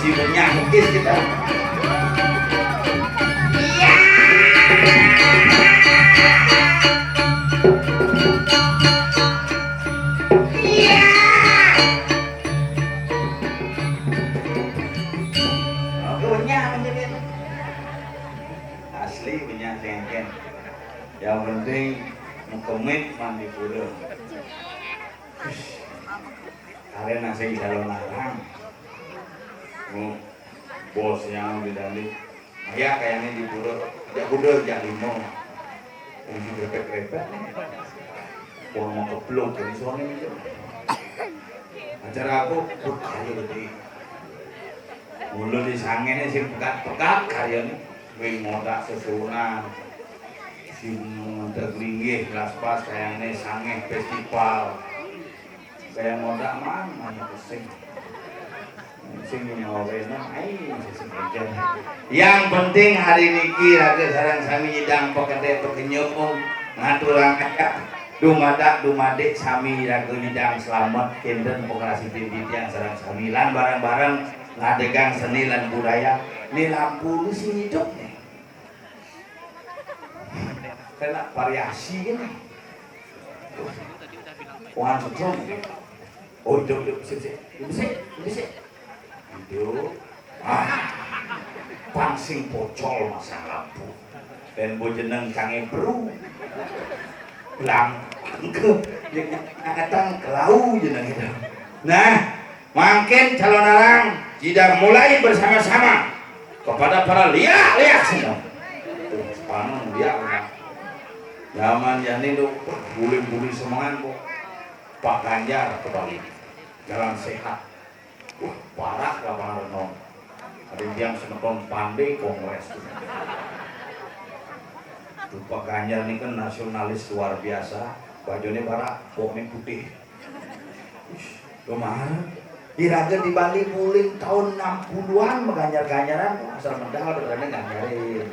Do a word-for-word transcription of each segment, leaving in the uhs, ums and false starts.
Si Benyangkis kita. Iya. Iya. Aku Benyangkis. Asli Benyangkis. Yang penting mukemit mandi pura. Karena saya calon larang. Oh, bosnya udah dandi. Ya kayaknya di pura. Ya udah jam lima. Kunci krepek-krepek nih. Wong mau keblok dari soalnya itu. Acara aku, wah, ayo gede. Mulu di sangene sing pegat-pegat karyane. Wing modak sesuunan. Sing ngentek linggih, las pas kayane sangeh festival. Kaya modak mana ya sing. Sing nyawena, ai, sing ejen. Yang penting hari niki raga sareng sami nyidang pekedek pekenyuk, ngaturang dumadak dumadik sami raga nyidang selamet, kinten pengrasi pimpin tiang sareng sami lan bareng-bareng ngadegang seni lan budaya. Ni lampu ni sing hidup ni. Kena variasi kan. Wah, betul. Oh, hidup, hidup, sip, sip. Hidup, sip, hidup, sip. Hidup. Ah, pang sing pocol masang lampu. Dan bo jeneng cange beru. Belang ke, angkatan kelau jeneng itu. Nah, mangkin calon arang kita mulai bersama-sama kepada para liak-liak semua. Tuh, sepaneng liak, ya. Zaman jani tuh, wah, guling-guling semangan kok. Pak Ganjar kembali. Jalan sehat. Wah, barak lapangan Renon. Ada yang semeton Pande Kongres tuh. Tuh Pak Ganjar ini kan nasionalis luar biasa. Bajunya barak, boknya putih. Ish, lumayan. Iraga di Bali buling tahun enam puluhan maganjar-ganjaran, asal medal benerane ganjarin.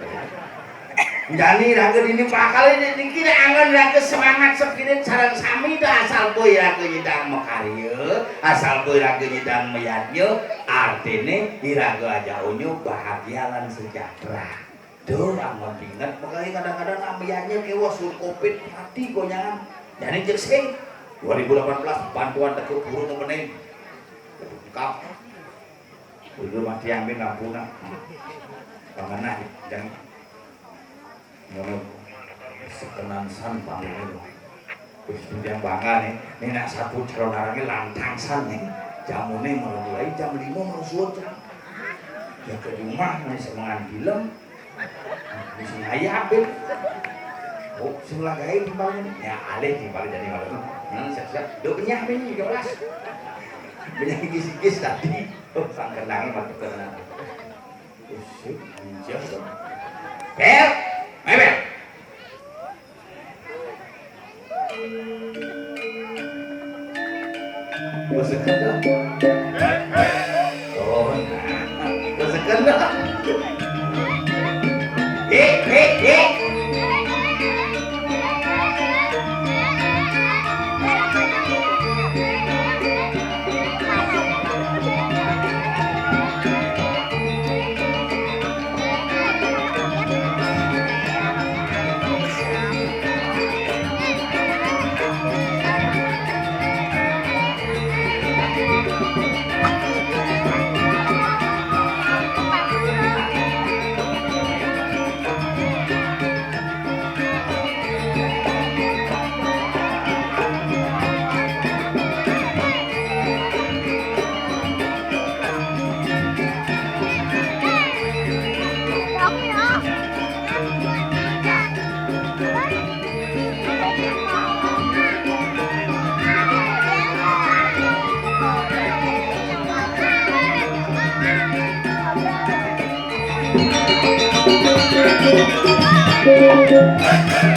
Jani raga dini bakal ini niki angen raga semangat sepirit sareng sami dah asal boy raga nyidang makarya, asal boy raga nyidang mayadnya, artine iraga aja unyu bahagia lan sejahtera. Duh, amun inget, makanya kadang-kadang nak mayadnya kewas suruh covid mati konyangan. Jani cek sing dua ribu delapan belas bantuan teke puru nemenin. Lengkap. Dulu mati ambil lampu nak. Pangenah dan ngono sekenan san panggung. Wis yang bangga nih. Ini nak sapu calon arangnya lantang san nih. Jamune mau mulai jam lima mau suwun. Ya ke rumah nih semangan film. Wis ngayabin. Oh, sing lagae timpalnya. Ya alih timpalnya jadi malam. Nah, siap-siap. Do benyah ini tiga belas. Benyah gis-gis tadi. Oh, sang kendange mati kenang. Wis, siap. Bel, mebel. Wes kendor. Oh, wes kendor. Eh, eh, eh. Ragu-ragu aslinya.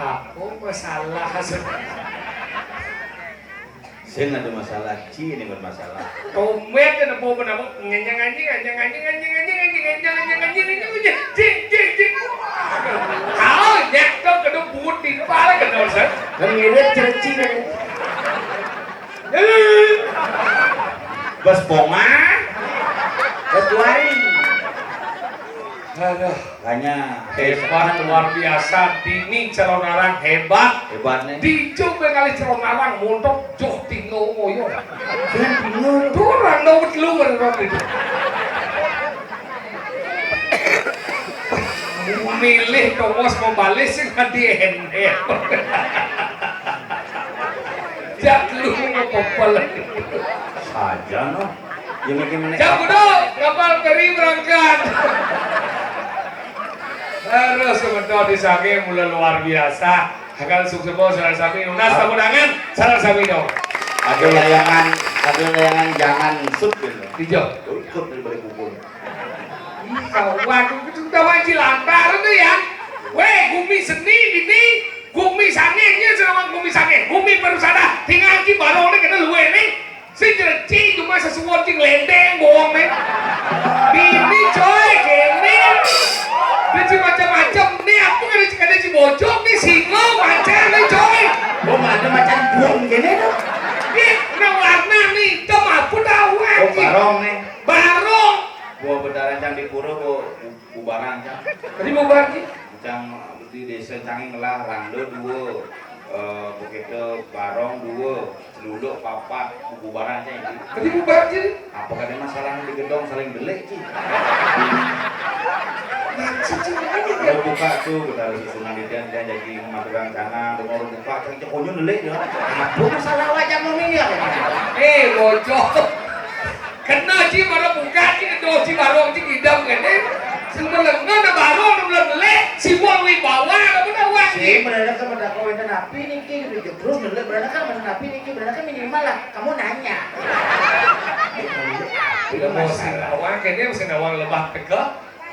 Apa masalah? Sing ada masalah, ci ini bermasalah. Tombet ada apa nama? Ngenyang anjing, anjing, anjing, anjing, anjing, anjing, ngenyang anjing, anjing, anjing, anjing, jing, jing, jing. Kau nyak kau kena buat di pala kena usah. Kan ngirit cerci kan. Bos pongan. Bos tuari. Aduh. Hanya hebat, luar biasa. Dini calon arang hebat. Hebat nih. Dijo kali calon arang montok joh tinggal ngoyo. Kan bingung. Dorang dong lu menurut itu. Milih tongos mau balik sih nanti ende. Jak lu mau popel. Saja no. Ya mungkin mana? Jam kudu kapal feri berangkat. Terus sebentar di sana mulai luar biasa. Akan sukses bos, salah sami nunas tamu tangan, salah sami dong. Ada layangan, ada layangan jangan sut gitu. Hijau. Ikut dari balik pukul. Ih, kau waduh itu udah wajib lantaran tuh ya. Weh, gumi seni ini, gumi sangenya sama gumi sange, gumi baru sadar, tinggal ki baru ini kena luwe nih. Sing jeleci cuma sesuwun cing lendeng bohong nih. Bini coy, kene. Bini macam-macam nih, aku kena cing ada cing bojong nih, singo, macan nih coy. Kok ada macan buang gini tuh? Nih, nah warna nih, hitam apa tahu. Oh, barong nih. Barong. Gua bedaran cang di pura, gua bu-, bubaran cang. Tadi mau barang sih? Cang di desa cang ngelah rando dua, eh, begitu barong dua, celuluk papat, bubaran cang ini. Tadi mau barang sih? Apa kan masalah di gedong saling delik sih. Maksud sih, ini Kalau buka tuh, kita ada susunan di dia, dia jadi memadukan sana, ada mau buka, cang cekonyo delik ya. Apa masalah wajah mau ini ya? Eh, bocor. Kena ci pada buka ci, kedo ci barong ci ngidam kene. Sing melengen na barong na bulan melek, simbol wibawa, na bulan awak ci. Sing melengen sama dak kau enten api niki, gitu. Terus melengen, melengen kan enten api niki, melengen kan minimal lah. Kamu nanya. Udah mau sing awak kene, sing awak lebah teka,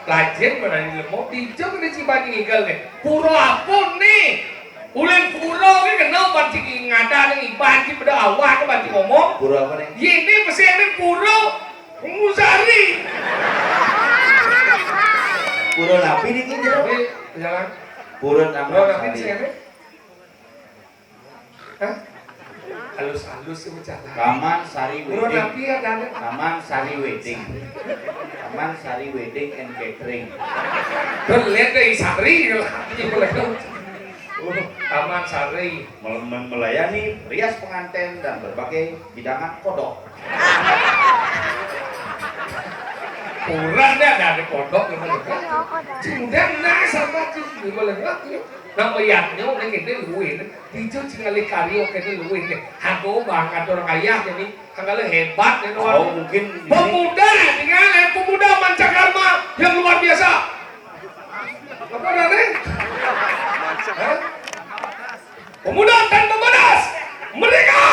lajin menani lemok, dijok kene ci bani ngigal nih. Pura apa nih? Uleng pura ki kena banci ngada ning iban ki pada awak ke banci ngomong. Pura apa nih? Ye ini pesen ning pura Ngusari. Pura napi niki jero? Tapi jalan. Pura Taman Pura napi Sari. Sini? Hah? Halus-halus sih bicara. Taman Sari Pura Wedding. Napi ya, Dani? Taman Sari Wedding. Taman Sari Wedding and Catering. Tuh, lihat deh, Sari, gitu lah. Oh, Taman Sari mel-, melayani rias pengantin dan berbagai hidangan kodok. Kurang deh, ada, ada kodok gitu. Cing, udah, nah, sama cing, gimana lagi? Nang melihatnya udah gede luwih. Hijau cing ngalih karyo gede luwih deh. Aku bangkat orang ayah ini. Tanggalnya hebat ya, Tuhan. Oh, mungkin ini. Pemuda, tinggal ya, pemuda Mancakarma yang luar biasa. Apa namanya? Hah? Pemuda dan pemuda, merdeka!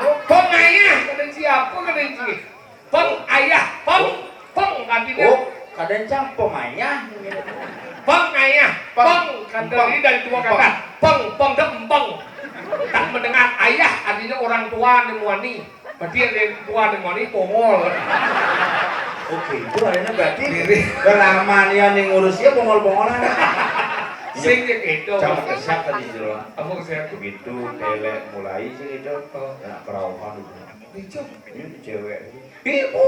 Oh, pengayah, kata siapa, kata si? Pengayah, peng, peng, artinya. Oh, kadang cang pengayah. Pengayah, peng, peng, kan peng, dari, dari dua peng, kata. Peng, peng, dan empeng. Tak mendengar ayah, artinya orang tua, nemuani. Berarti yang tua, nemuani, pongol. Oke, itu artinya berarti. Diri. Kelamaan ya nih ngurus ya pongol-pongolan. Sing ya gitu. Cang kesat tadi, Jero. Apa kesat? Begitu, telek mulai sih gitu. Oh. Kena kerauhan gitu. Itu. Ini cewek. Ibu,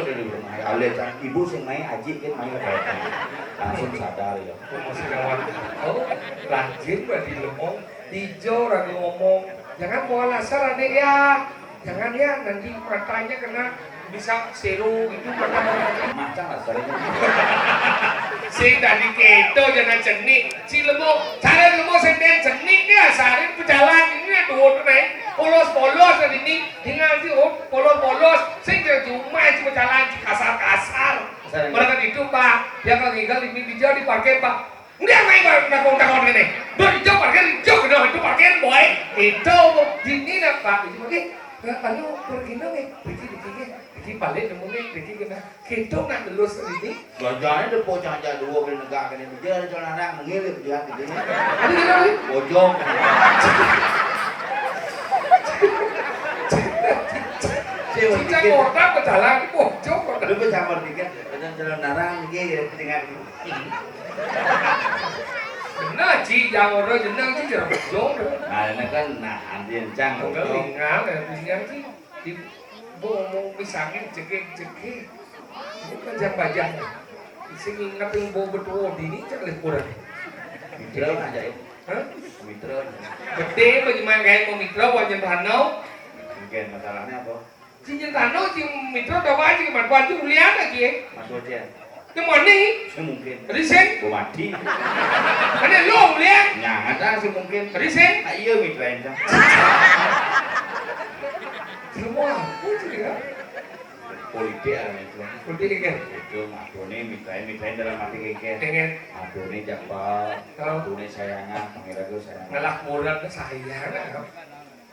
kata dia bilang, "Alih, Cang, ibu sing main, aji kan main ke bawah." Langsung sadar ya. Masih gawat. Oh, rajin berarti lemong. Hijau orang ngomong. Jangan bawa lasar, adik ya. Jangan ya, nanti matanya kena bisa sero gitu matanya. Macam lah sering. Sing tadi keto jangan cenik. Si lemong, cara lemong sing cenik dia, sehari berjalan ini dua naik. Polos-polos tadi ini. Tinggal si, oh, polos-polos, sing dia cuma cuma jalan si kasar-kasar. Kasar. Mereka itu, Pak, dia kalau tinggal di, di, di, di parkir, Pak. Nggak main, Pak, takut-takut ini. Dur hijau parkir, hijau, kena itu parkir, boy. Itu, dini nak, Pak. Itu, eh, eh, anu, pergi dong, eh. Pergi, pergi, eh. Pergi balik, nemu, eh. Pergi kena. Gitu nak lulus ini. Belajarnya udah pocah aja dua kali negak kena dia ada jalan arang, ngilir dia gitu. Ada jalan arang? Bojong. Cicak kotak berjalan, bojong kotak. Lu bercampur dikit, ada jalan arang, gitu, dengan. Nah, Ci, yang orang jenang, Ci, jangan bojong. Nah, ini kan, nah, anti encang, bojong. Enggak, enggak, Ci. Di, bo, mau pisangin, jegeg-jegeg. Ini panjang-panjang. Sing inget yang bawa betuwo dini, cek lih kurang. Mitra aja ya. Hah? Mitra. Betul, bagaimana kayak mau mitra, wajan Rano? Mungkin masalahnya apa? Si Nyentano, si Mitra, udah wajan, mat wajan, ulian lagi ya. Mas wajan. Yang mana? Ya mungkin. Risen? Gua mati. Mana lo, ulian? Nyangat ah, sih mungkin. Risen? Ah, iya, mitra yang Semua aku sih ya. Politik ada itu. Politik kan? Itu ngaturnya, mitrain, mitrain dalam arti kayak. Dengan. Ngaturnya japa, oh. Ngaturnya sayangan, pangeran tuh sayangan. Ngelak murah ke saya, nah.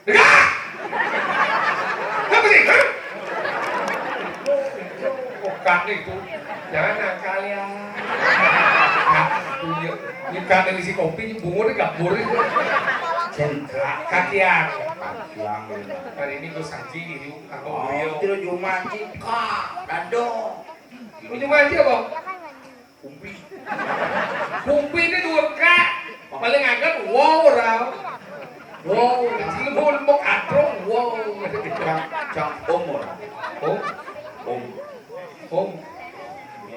Dengar! Apa sih? Hah? Bukan itu. Jangan nakal ya. Nah, iya. Ini kata isi kopi, ini bungut, ini gak boleh. Kakian. Kakian. Hari ini gue saji ini. Aku beliau. Itu cuma cika, dado. Cuma aja, Bang. Kumpi. Kumpi ini dua K. Paling agak wow, ora. Wow, kecil mau mau katro, wow. Cang, cang om ora. Om. Om. Om.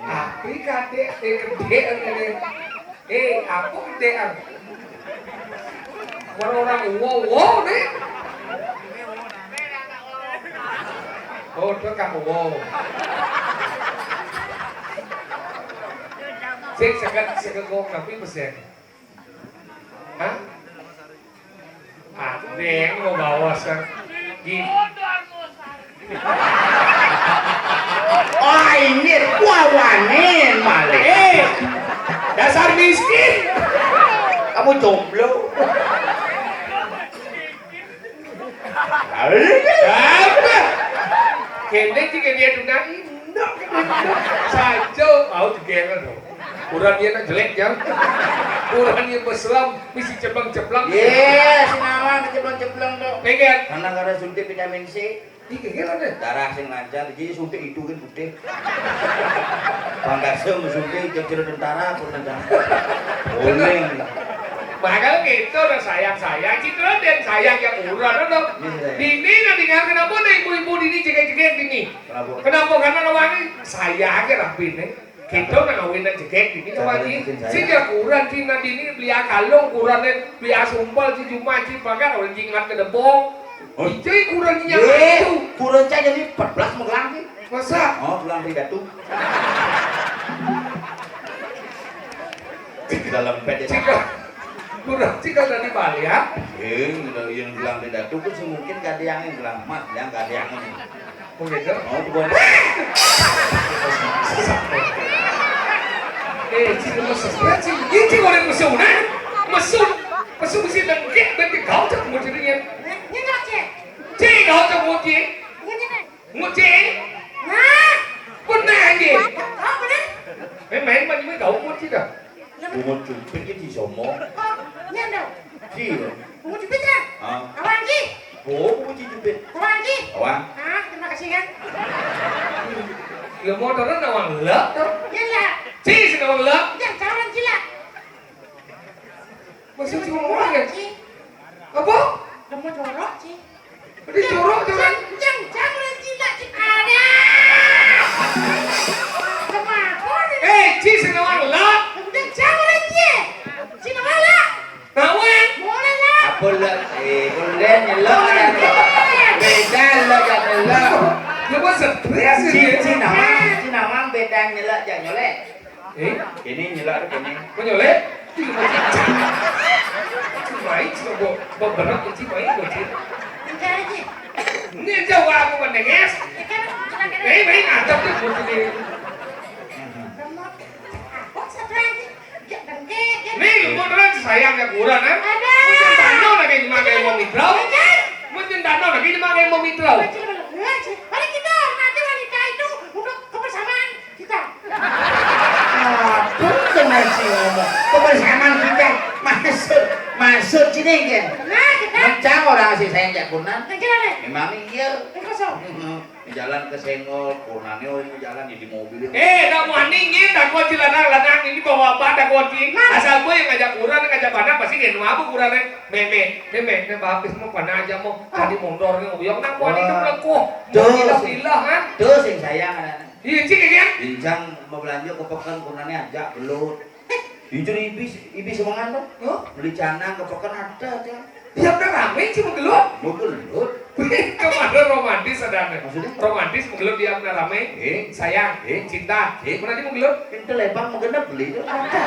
Apa kate, eh, gede ini. Eh, apa gedean? Orang-orang wow, wow nih. Oh, itu kamu wow. Sing seket, seket kok tapi pesen. Hah? Ada yang mau bawa ser-, gini. Oh, ini wawanin malah. Eh, dasar miskin. Kamu jomblo. Apa? Kene iki kene tunangi. Ndok, kene ndok. Saja, aku digeler dong. Ukuran dia nak jelek, jam. Ukuran dia beselam, mesti cebleng-cebleng. Yes, nama cebleng-cebleng tuh. Pengen. Karena, karena suntik vitamin C. Iki kan ada. Darah sing lancar, jadi suntik hidungin putih. Pantas suntik jadi tentara pun ada. Boleh. Makanya gitu, udah sayang-sayang, Citra dan sayang yang murah, no? Iya, sayang. Dini, nanti kan kenapa ada ibu-ibu dini jegek-jegek dini? Kenapa? Kenapa? Karena lawangi saya aja rapi nih. Kita nang awinan jegég dini, Pak Haji. Sing ya kuran, sing nang dini beli kalung, kurannya beli sumpel, sing cuma, sing pagar, orang jingat ke debong. Oh. Itu kuran nyawa itu. Kuran saya jadi empat belas menggelang sih. Masa? Oh, gelang di datu. Dalam pede. Jika kuran, jika dari Bali ya. Eh, yang gelang di datu kan mungkin gak ada yang gelang emas, yang gak ada yang ini. Oh, gitu? Oh, bukan. Eh, sing mesra, sing, ini sing orang mesum, nah. Mesum, mesum sing dengkek, dengkek kau tak mau jadinya. Ini nggak, Cik? Cik, kau tak mau, Cik? Ini, Cik. Mau, Cik? Nah. Pernah, Cik? Kau pernah? Eh, main, main, main, kau mau, Cik, dah? Bungut cupit iki somo. Oh, iya, Ndok. Iya. Bungut cupit ya? Ah. Awang ki. Oh, bungut cupit. Awang ki. Awang. Ah, terima kasih kan. Ya motornya nawang lek tuh. Iya lah. Ci, sing nawang lek. Iya, calon cila. Masih cuma orang ya? Ci. Apa? Lemo jorok, Ci. Di jorok, jorok. Jang, jang, jang, orang Cina, Ci. Ada. Kemana? Eh, Ci, sing nawang lek. Jang, jang, orang Ci. Ci, nawang lek. Nawang. Boleh lah. Apa lek? Eh, boleh nyelok kan? Beda lek kan nyelok. Lu mah stres ini. Ci, Ci nawang, Ci nawang beda nyelok, jang nyolek. Eh? Ini nyelak tuh ini. Menyolek? Cuma cicing. Cuma cicing, bo-, bo-, berat cicing, bo-, bo-, cicing. Enggak aja. Ini aja wah aku mendenges. Ya kan, silakan. Eh, main atap tuh, bocil ini. Nomor apa satu lagi? Ya, dengke, ya. Nih, lu mau terus sayang ya kurang, eh? Ada. Mungkin tano lagi dimakai mau mitro. Ya kan? Mungkin tano lagi dimakai mau mitro. Bocil belum. Balik kita, nanti wanita itu untuk kebersamaan. Kita. Aduh, kena si ngomong. Kebersamaan kita. Maksud, maksud sini kan. Nah, kita. Mencang orang si saya jak kunan. Nah, kita nih. Memang iya. Yang kosong. Heeh. Jalan ke senggol, kunannya orang jalan di mobil. Eh, kamu aningin, tak kuat si lanang, lanang ini bawa apa, tak kuat si. Nah. Asal gue yang ngajak kurang, ngajak mana, pasti dia nunggu kurangnya. Meme, meme, meme, habis mau mana aja mau. Tadi mondornya, yang nak kuat itu. Wah. Melengkuh. Tuh. Gila-gila, kan? Tuh, sing sayang, anak. Iya, Cik, ya? Injang mau belanja ke peken, kunannya ajak belut. Jujur, ibis, ibis semangan tuh. Hah? Beli canang ke peken ada, Cang. Tiap tak rame, Cik, mau gelut? Mau gelut. Kemana romantis ada, nih? Maksudnya? Romantis mau gelut tiap tak rame. Eh? Sayang, eh? Cinta. Eh? Mana dia mau gelut? Pintu lebang mau genep beli tuh. Ada.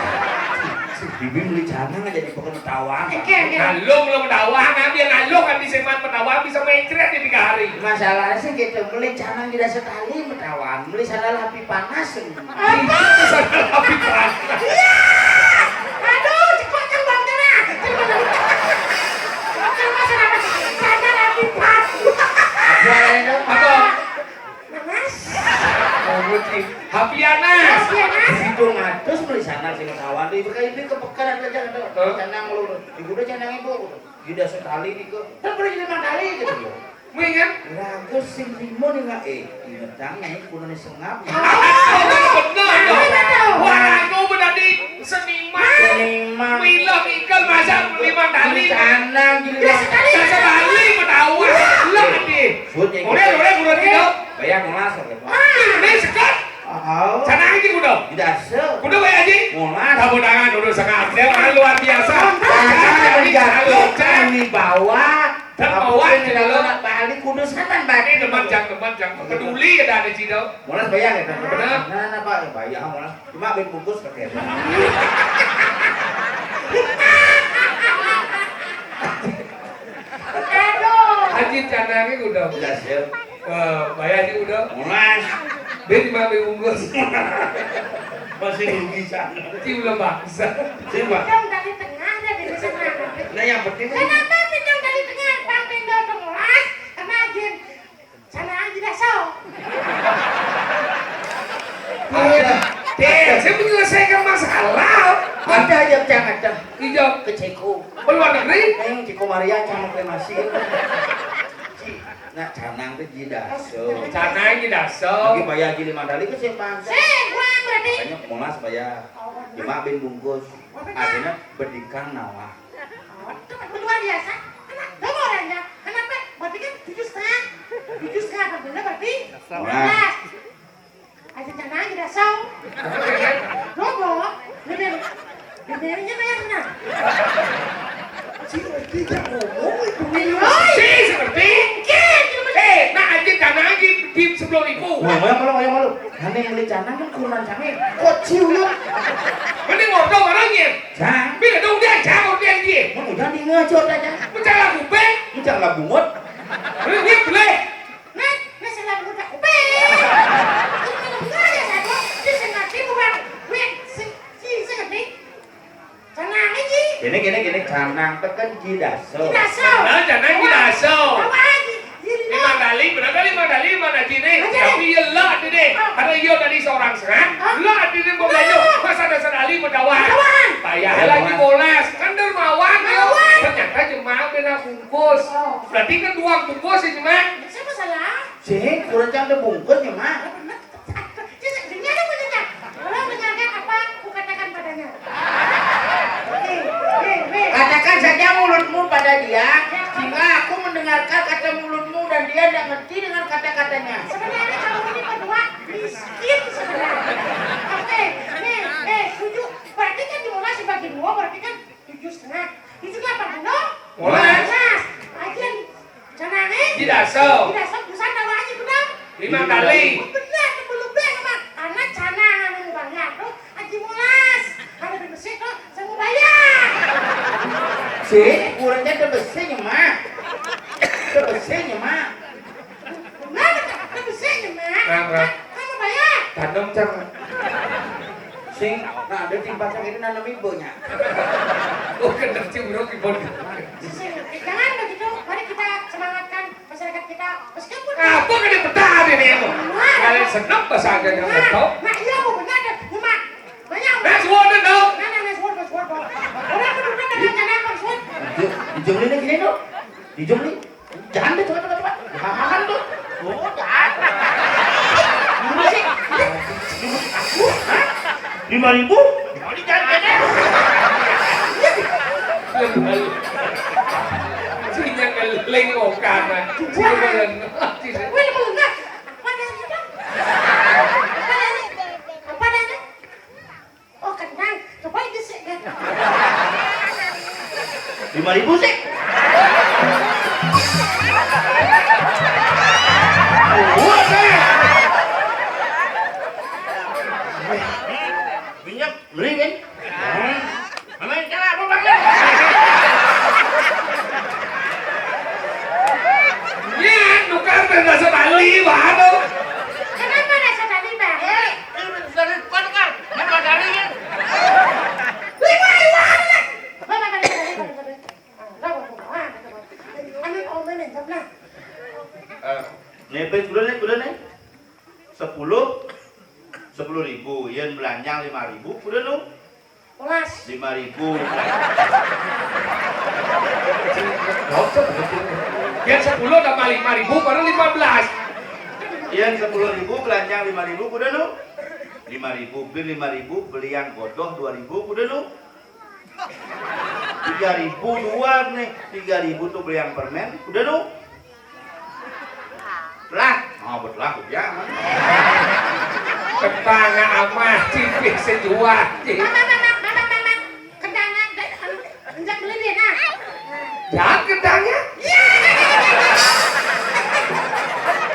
Bibi beli canang aja di peken tawang. Oke, oke. Nah, lu belum tawang, ambil nah, lu kan bisa main tawang, bisa main keren di tiga hari. Masalahnya sih gitu, beli canang tidak setali. Tawan, beli sandal api panas. Apa? Sandal api panas. Iya. Aduh, cepet kan bang kena. Cepet. Cepet, sandal, sandal api panas. Apa itu? Apa? Panas. Oh, putih. Hapianas. Hapianas. Situ ngatus beli sandal sing tawan. Di berkah ini ke pekan ada aja ada. Hah? Canang lu. Ibu udah canang ibu. Tidak sekali di ke. Kan pernah jadi mandali gitu loh. Mendingan? Lagu sing limo nih, Mak. Eh, ingetang nih, kuno nih sengap. Oh, bener, bener. Wah, aku berarti seniman. Seniman. Milo Michael masa lima kali. Sana gini. Ya, sekali. Masa Bali ketawa. Lah, deh. Food yang udah, udah, udah, tidak. Bayar molas, gitu. Ah, ini sekat. Oh. Sana aja kuda. Tidak se. Kuda bayar aja. Molas. Tamu tangan dulu sekat. Dia kan luar biasa. Molas. Molas. Molas. Molas. Molas. Bali kudus kan, Pak? Ini demen, jang demen, jang peduli ya, ada Cina. Molas bayar ya, Pak? Benar. Nah, nah, Pak, ya, bayar, Molas. Cuma ben bungkus pakai. Aduh. Haji canangnya udah. Jelas ya. Eh, bayar sih udah. Molas. Ben cuma ben bungkus. Masih rugi sana. Ci ulah bangsa. Sini, Pak. Dong dari tengah ada di sana. Nah, yang penting kan. Kenapa pindah dari tengah? Bang Pendo tuh Molas, kena jin. Sana aja dah, so. Ada. Deh, saya menyelesaikan masalah. Ada aja, jangan dah. Iya. Ke Ceko. Ke luar negeri? Eh, Ceko Maria, sama kremasi. Ci, nak canang ke jidaso. Canang jidaso. Lagi bayar jili mandali ke simpang. Sih, kurang berarti. Banyak Molas bayar. Oh, bener. Cuma bin bungkus. Artinya bedikan nawa. Oh, itu kan luar biasa. Kenapa? Dong orangnya. Kenapa? Berarti kan tujuh setengah. Tujuh setengah apa bener berarti? Nah. Sebelas. Aja jangan aja dah, Song. Bayarnya bayar benar. Si ngerti jak ngomong itu. Oi. Si ngerti. Mungkin. Eh, nak aja tanah aja di sepuluh ribu. Wah, wah, malu, wah, malu. Ane beli canang kan kurungan kami. Kocil lu. Mending ngobrol orangnya. Jang. Bila dong dia jang dia dia. Mau jangan di ngejot aja. Mencang lagu beng. Mencang lagu ngot. Ini boleh. Nah, nah, salah budak kuping. Ini kalau enggak ada satu, dia sengaja bukan. Weh, si, si, si ngerti. Canang iki. Kene, kene, kene, canang teken Ji Daso. Ji Daso. Nah, canang Ji Daso. Apa lagi? Ji Lima. Lima kali, berapa lima kali mana Ji ni? Aja. Tapi ya lah dia deh. Ah. Karena iya tadi seorang serang, ah, lah dia mau belanja. Ah. Masa ada sekali mendawan. Mendawan. Payah lagi bolas. Kan dermawan ya. Dermawan. Ternyata jemaah bena bungkus. Oh. Berarti kan dua bungkus ya, jemaah. Siapa salah? Sing, kurang cantik bungkus, jemaah. Bener. Dia, dia ada punya. Tolong dengarkan apa aku katakan padanya. Eh, eh, eh. Katakan saja mulutmu pada dia, sehingga aku mendengarkan kata mulutmu dan dia tidak ngerti dengan kata-katanya. Sebenarnya kamu ini berdua miskin sebenarnya. Oke, nih, eh, tujuh. Berarti kan dimulai dibagi dua, berarti kan tujuh setengah. Tujuh delapan puluh. Mulai. Nah, aja. Canang, eh? Tidak so. Tidak so, busan tahu aja, benar? Lima kali. Benar, belum, benar, Mak. Anak canang anu banyak tuh. Aji Mulas. Ada di Mesir tuh, saya mau bayar. Sih, kurangnya ada besinya, Mak. Ada besinya, Mak. Kenapa tak ada besinya, Mak? Kenapa? Kan mau bayar. Tanam, Cang. Sing, nah, ada timpasang ini nanam ibunya. Oh, kena cimbrung ibu. Sing, eh, jangan begitu. Mari kita semangatkan masyarakat kita. Meskipun apa kena petani nih, kamu? Wah. Kalian senang bahasa aja yang tahu. Nah, iya, Bu, benar deh. Cuma banyak. Nah, suara dong. Nah, nah, nah, suara, suara, suara. Orang itu benar dengan cara apa, suara? Hijau, hijau ini gini dong. Hijau ini. Jangan deh, coba, coba, coba. Jangan tuh. Oh, jangan. Gimana sih? Hah? Lima ribu? Mau dijangan deh. Sinyal ngeling, oh, kanan. Wah. Wih, lu enggak. Apa adanya, Bang? Apa adanya? Apa adanya? Oh, kenyang. Coba ini sih, kan? Lima ribu sih. Wah, saya. Minyak beli, kan? Mana cara apa, Bang? Iya, tukar dan rasa Bali, baru. Kenapa rasa Bali, Bang? Eh, ini dari tukar, kan? Kan ada lagi, kan? Lima, lima, lima. Bapak, balik, balik, balik, balik. Ah, bapak, bapak, ah, bapak. Anu, oh, mana, sebelah. Eh, nih, Pin, kuda nih, kuda nih. Sepuluh, sepuluh ribu, yen belanjang lima ribu, kuda nu? Lima ribu. Yen sepuluh tambah lima ribu, baru lima belas. Yen sepuluh ribu, belanjang lima ribu, kuda nu? Lima ribu, beli lima ribu, beli yang godoh dua ribu, kuda nu? Tiga ribu dua nih, tiga ribu tuh beli yang permen, kuda nu? Lah, oh, betul lah, ya. Ketanga amah cipih sejuah, cipih. Mama, mama, mama, mama. Ketanga, anu, enjak beli dia, nah. Jangan ketanga. Iya.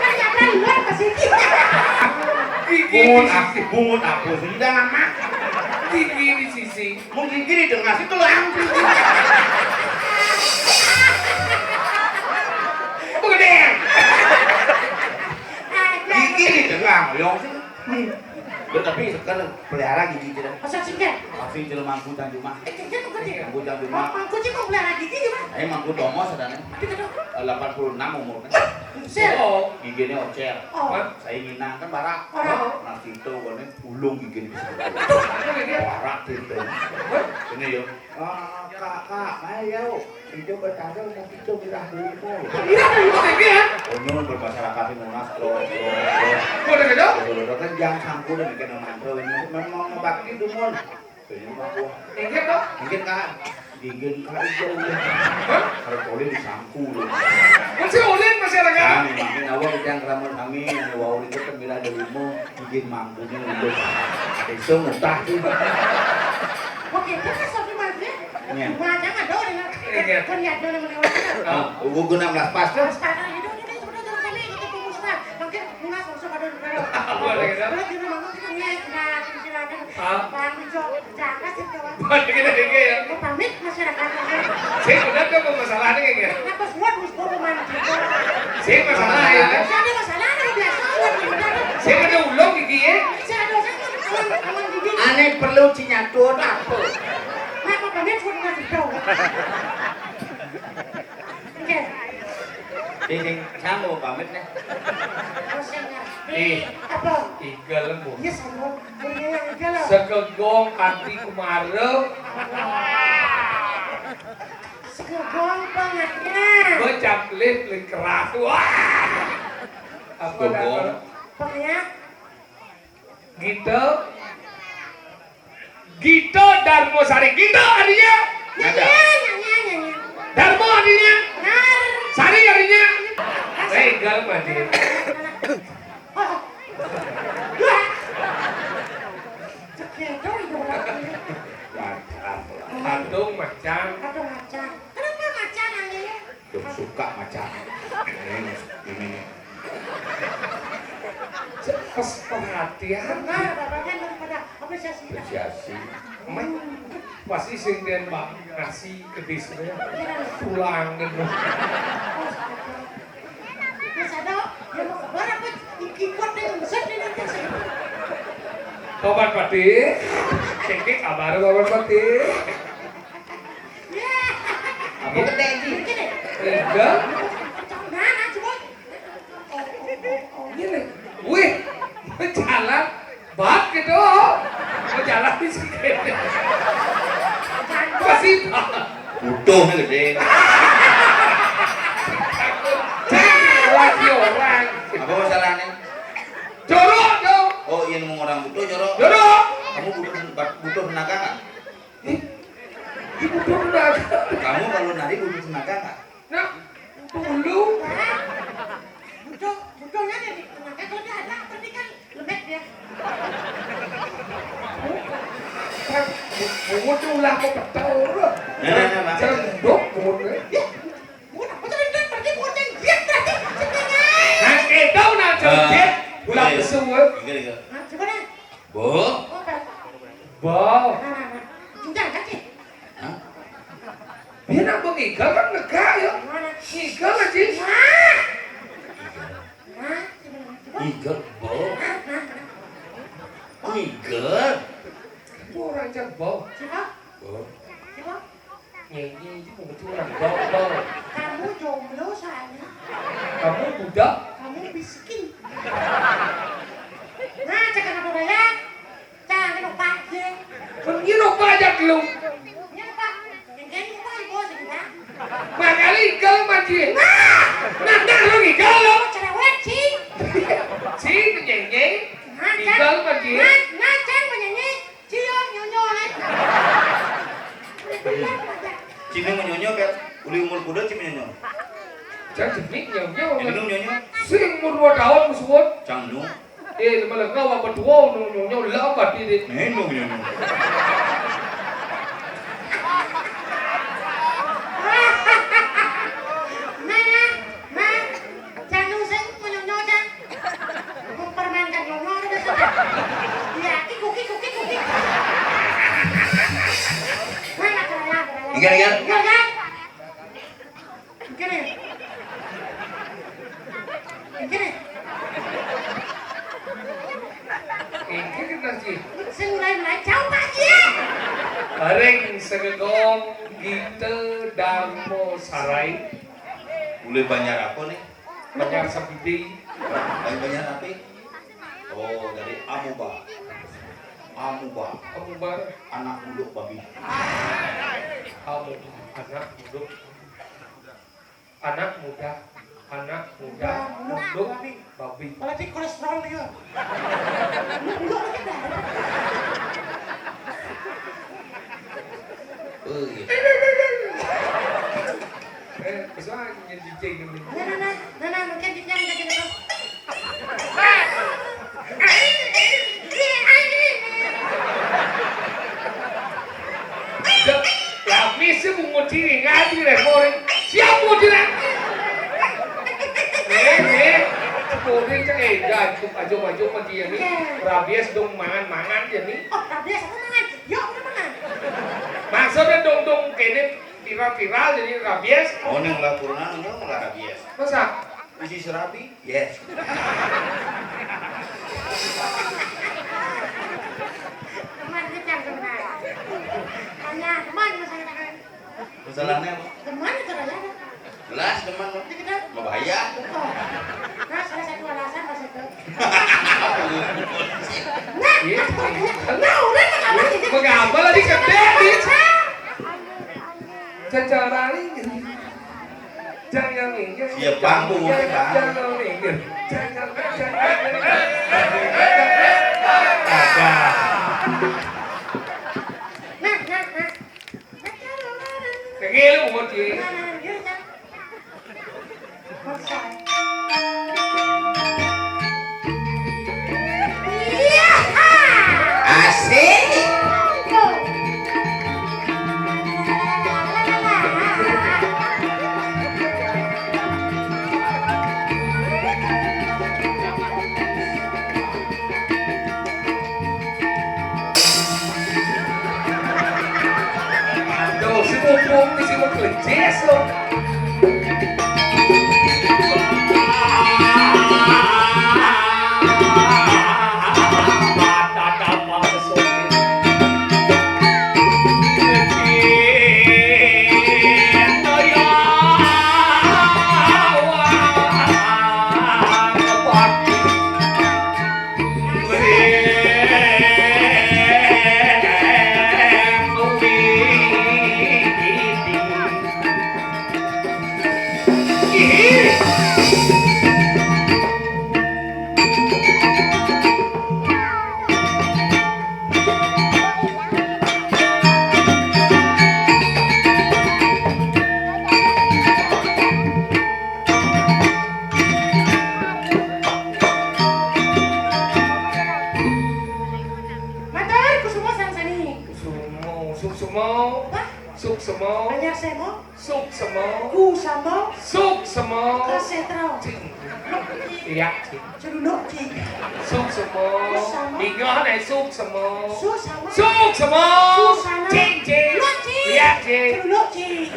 Kan nyampe luar ke sini. Gigi bungut di sisi. Bungut apa sih? Jangan mah. Gigi di sisi. Mungkin gini dengan situ langsung. Begedean. Gigi di tengah, yang sih. Hmm. Lo tapi sekarang pelihara gigi kita. Masa sih, Kak? Tapi itu mangku dan cuma. Eh, Kak, itu gede. Mangku dan cuma. Mangku sih mau pelihara gigi, gimana? Eh, mangku domos ada nih. Tapi kata Eh, delapan puluh enam umurnya. Sih. Oh, giginya ocel. Oh. Hah? Saya nginang kan barak. Barak. Nah, situ, kono ulung gigi di sana. Aduh, apa dia? Barak gitu. Hah? Ini yo. Ah, kak, kak, ayo. Itu bertanya, tapi itu mirah dulu, kak. Mirah dulu, kak, ya? Kono bermasyarakat di Monas, bro, bro, bro. Kok ada gitu? Bro, bro, kan jangan sangkul dan kena mantel. Ini memang ngebakti tuh, Mon. Ini mah gua. Inggih, Pak. Inggih, Kak. Inggih, Kak, iya, iya. Hah? Kalau boleh disangkul. Masih ulin, masih ada kan? Kami, mungkin awal kita yang keramat kami, yang wau itu kan bila ada lima, bikin mangkuknya untuk. Ada iso ngutah tuh. Oke, terus satu lagi. Iya. Macam ada orang yang Iya. Kan ya, ada orang lewat. Ah, guna melas pas tuh. Pas pas itu, ini sudah terus kami itu pemusnah. Mungkin punas langsung ada orang. Apa lagi, Dok? Kalau di rumah kita, ya, nah, silakan. Ah. Bang Ijo, jaga sih, kawan. Buat kita, kita, ya. Mau pamit, masyarakat. Saya benar tuh, masalahnya kayak gini. Apa semua harus bawa mandi? Saya masalah, ya, kan? Saya ada masalah, ada biasa, ada biasa. Saya ada ulang gigi, ya. Saya ada, saya ada, aman, aman gigi. Aneh perlu cinyatun apa? Nah, apa pamit, sudah ngasih tahu. Oke. Ding, ding, kamu pamit, nih. Terus yang ngerti. Ih. Apa? Igal, Bu. Iya, sama. Iya, iya, iya, lah. Segegong ati kemara. Segegong pengajian. Becak lip, lip keras. Wah! Apa Segegong. Dah? Pengajian. Gita. Gita Darmasari. Gita artinya? Nyanyian, nyanyian, nyanyian. Darma artinya? Benar. Sari artinya? Legal, Madin. Oh. Dua. Cek ya, dong, itu berarti. Macan. Patung macan. Patung macan. Kenapa macan, Ani? Tuh, suka macan. Ini, ini nih. Pas perhatian. Benar, Bapak, kan daripada apresiasi. Apresiasi. Meh, pasti sing den, Mbak, ngasih ke bisnya. Iya. Pulang gitu. Oh, sadar. Mas ada, ya mau kabar apa? Iki kuat deh, ngeset deh nanti saya. Paman Patih. Cekik kabar Paman Patih. Ya. Apa gede, Ji? Gini. Enggak. Nah, nah, coba. Gini. Wih, jalan. Bat gitu. Mau jalan di sini. Masih bat. Butuh nih gede. Cek lagi orang. Apa masalahnya? Jorok dong. Oh, iya, nemu orang butuh, jorok. Jorok. Kamu butuh, butuh tenaga nggak? Ih, ini butuh tenaga. Kamu kalau nari butuh tenaga nggak? Nah, dulu. Butuh, butuhnya dari tenaga kalau dia ada, berarti kan lembek dia. Bungut tuh ulah kok petel. Ya, ya, ya, Bang. Cerendok bungut. Ya, bungut apa cerendok? Berarti bungut yang giat berarti. Nah, itu nah cerendok. Eh, ulah iya, iya. Besu, eh. Iya, iya. Nah, coba deh. Bu? Apa? Bu. Nah, nah, nah. Udah, kan, Cik? Hah? Dia nak mengigal kan negak, ya? Mana? Ngigal aja. Nah. Nah, coba, coba. Ngigal, Bu. Nah, nah, nah. Ngigal. Itu orang cak Bu. Coba. Bu. Coba. Nyanyi itu betul orang bau-bau. Kamu jomblo soalnya. Kamu budak. Kamu miskin. Nah, cakap apa ya? Jangan lupa, ya. Ini lupa aja dulu. Ini lupa. Yang kayak lupa, ibu, sih, ya. Makanya kalau mandi. Nah! Nah, nah, lu ngigal, lu. Cerewet, sih. Si, nyanyi. Nah, Igal, Cang. Mandi. Nah, nah, Cang, penyanyi. Cio nyonyo, eh. Cino menyonyo kan? Uli umur kuda cino menyonyo. Cang jemik nyonyo. Ini kan? Nyonyo. Sing umur dua tahun, musuhun. Cang nu. Eh, malah kau apa tua, nu nyonyo, lah apa dia? Ini nu nyonyo. Mana? Ma? Cang nu sing menyonyo, Cang. Mempermainkan nyonyo ada biasa. Iya, kikuk, kikuk, kikuk, kikuk. Mana kerala, kerala? Iya, iya. Iya, kan? Oke deh. Oke deh. Oke, kita sih. Sing mulai-mulai, jauh, Pak, iya. Bareng segegong Gita Darmo Sarai. Mulai banyak apa nih? Banjar Sabidi. Banjar apa? Oh, dari Amuba. Amuba. Amubar. Anak muda babi. Amubar. Anak muda. Anak muda. Anak muda. Muda, muda, muda babi. Babi. Berarti kolesterol dia. Muda berarti dah. Oh, iya. Eh, bisa aja nyedikin ini. Nah, nah, nah, nah, nah, mungkin dia yang jadi apa? Nah, nah, nah, nah, nah, nah, nah, nah, nah, nah, nah, nah, nah, Ajo-ajo mah dia nih. Oke. Rabies dong mangan-mangan dia nih. Oh, rabies apa mangan? Yo, udah mangan. Maksudnya dong-dong kene viral-viral jadi rabies. Oh, ning lah turunan enggak lah rabies. Masa? Masih serabi? Yes. Teman kita sebenarnya. Hanya teman masalah. Masalahnya apa? Teman itu aja. Jelas teman. Ini kita. Mau bahaya. Oh. Nah, salah satu alasan pas itu. Nah, iya. Nah, udah, nah, apa sih? Mengapa lagi gede, Dit? Secara ini. Jangan minggir. Siap panggung, jangan, Bang. Jangan minggir. Jangan, jangan minggir. Ada. Nah, nah, nah. Kegel, mau dia. Nah, nah, nah, nah. Asik. Tuh, si Pupung di sini kerjes loh. Matur, Kusuma Sangsani. Sumo, Suksemo. Apa? Suksemo. Banjar Semo. Suksemo. Kusamo. Suksemo. Kasetro. Cing. Iya, Cing. Celuluk, Cing. Suksemo. Kusamo. Ingat, eh, Suksemo. Susamo. Suksemo. Susano. Cing, Cing. Luk, Cing. Iya, Cing. Celuluk, Cing.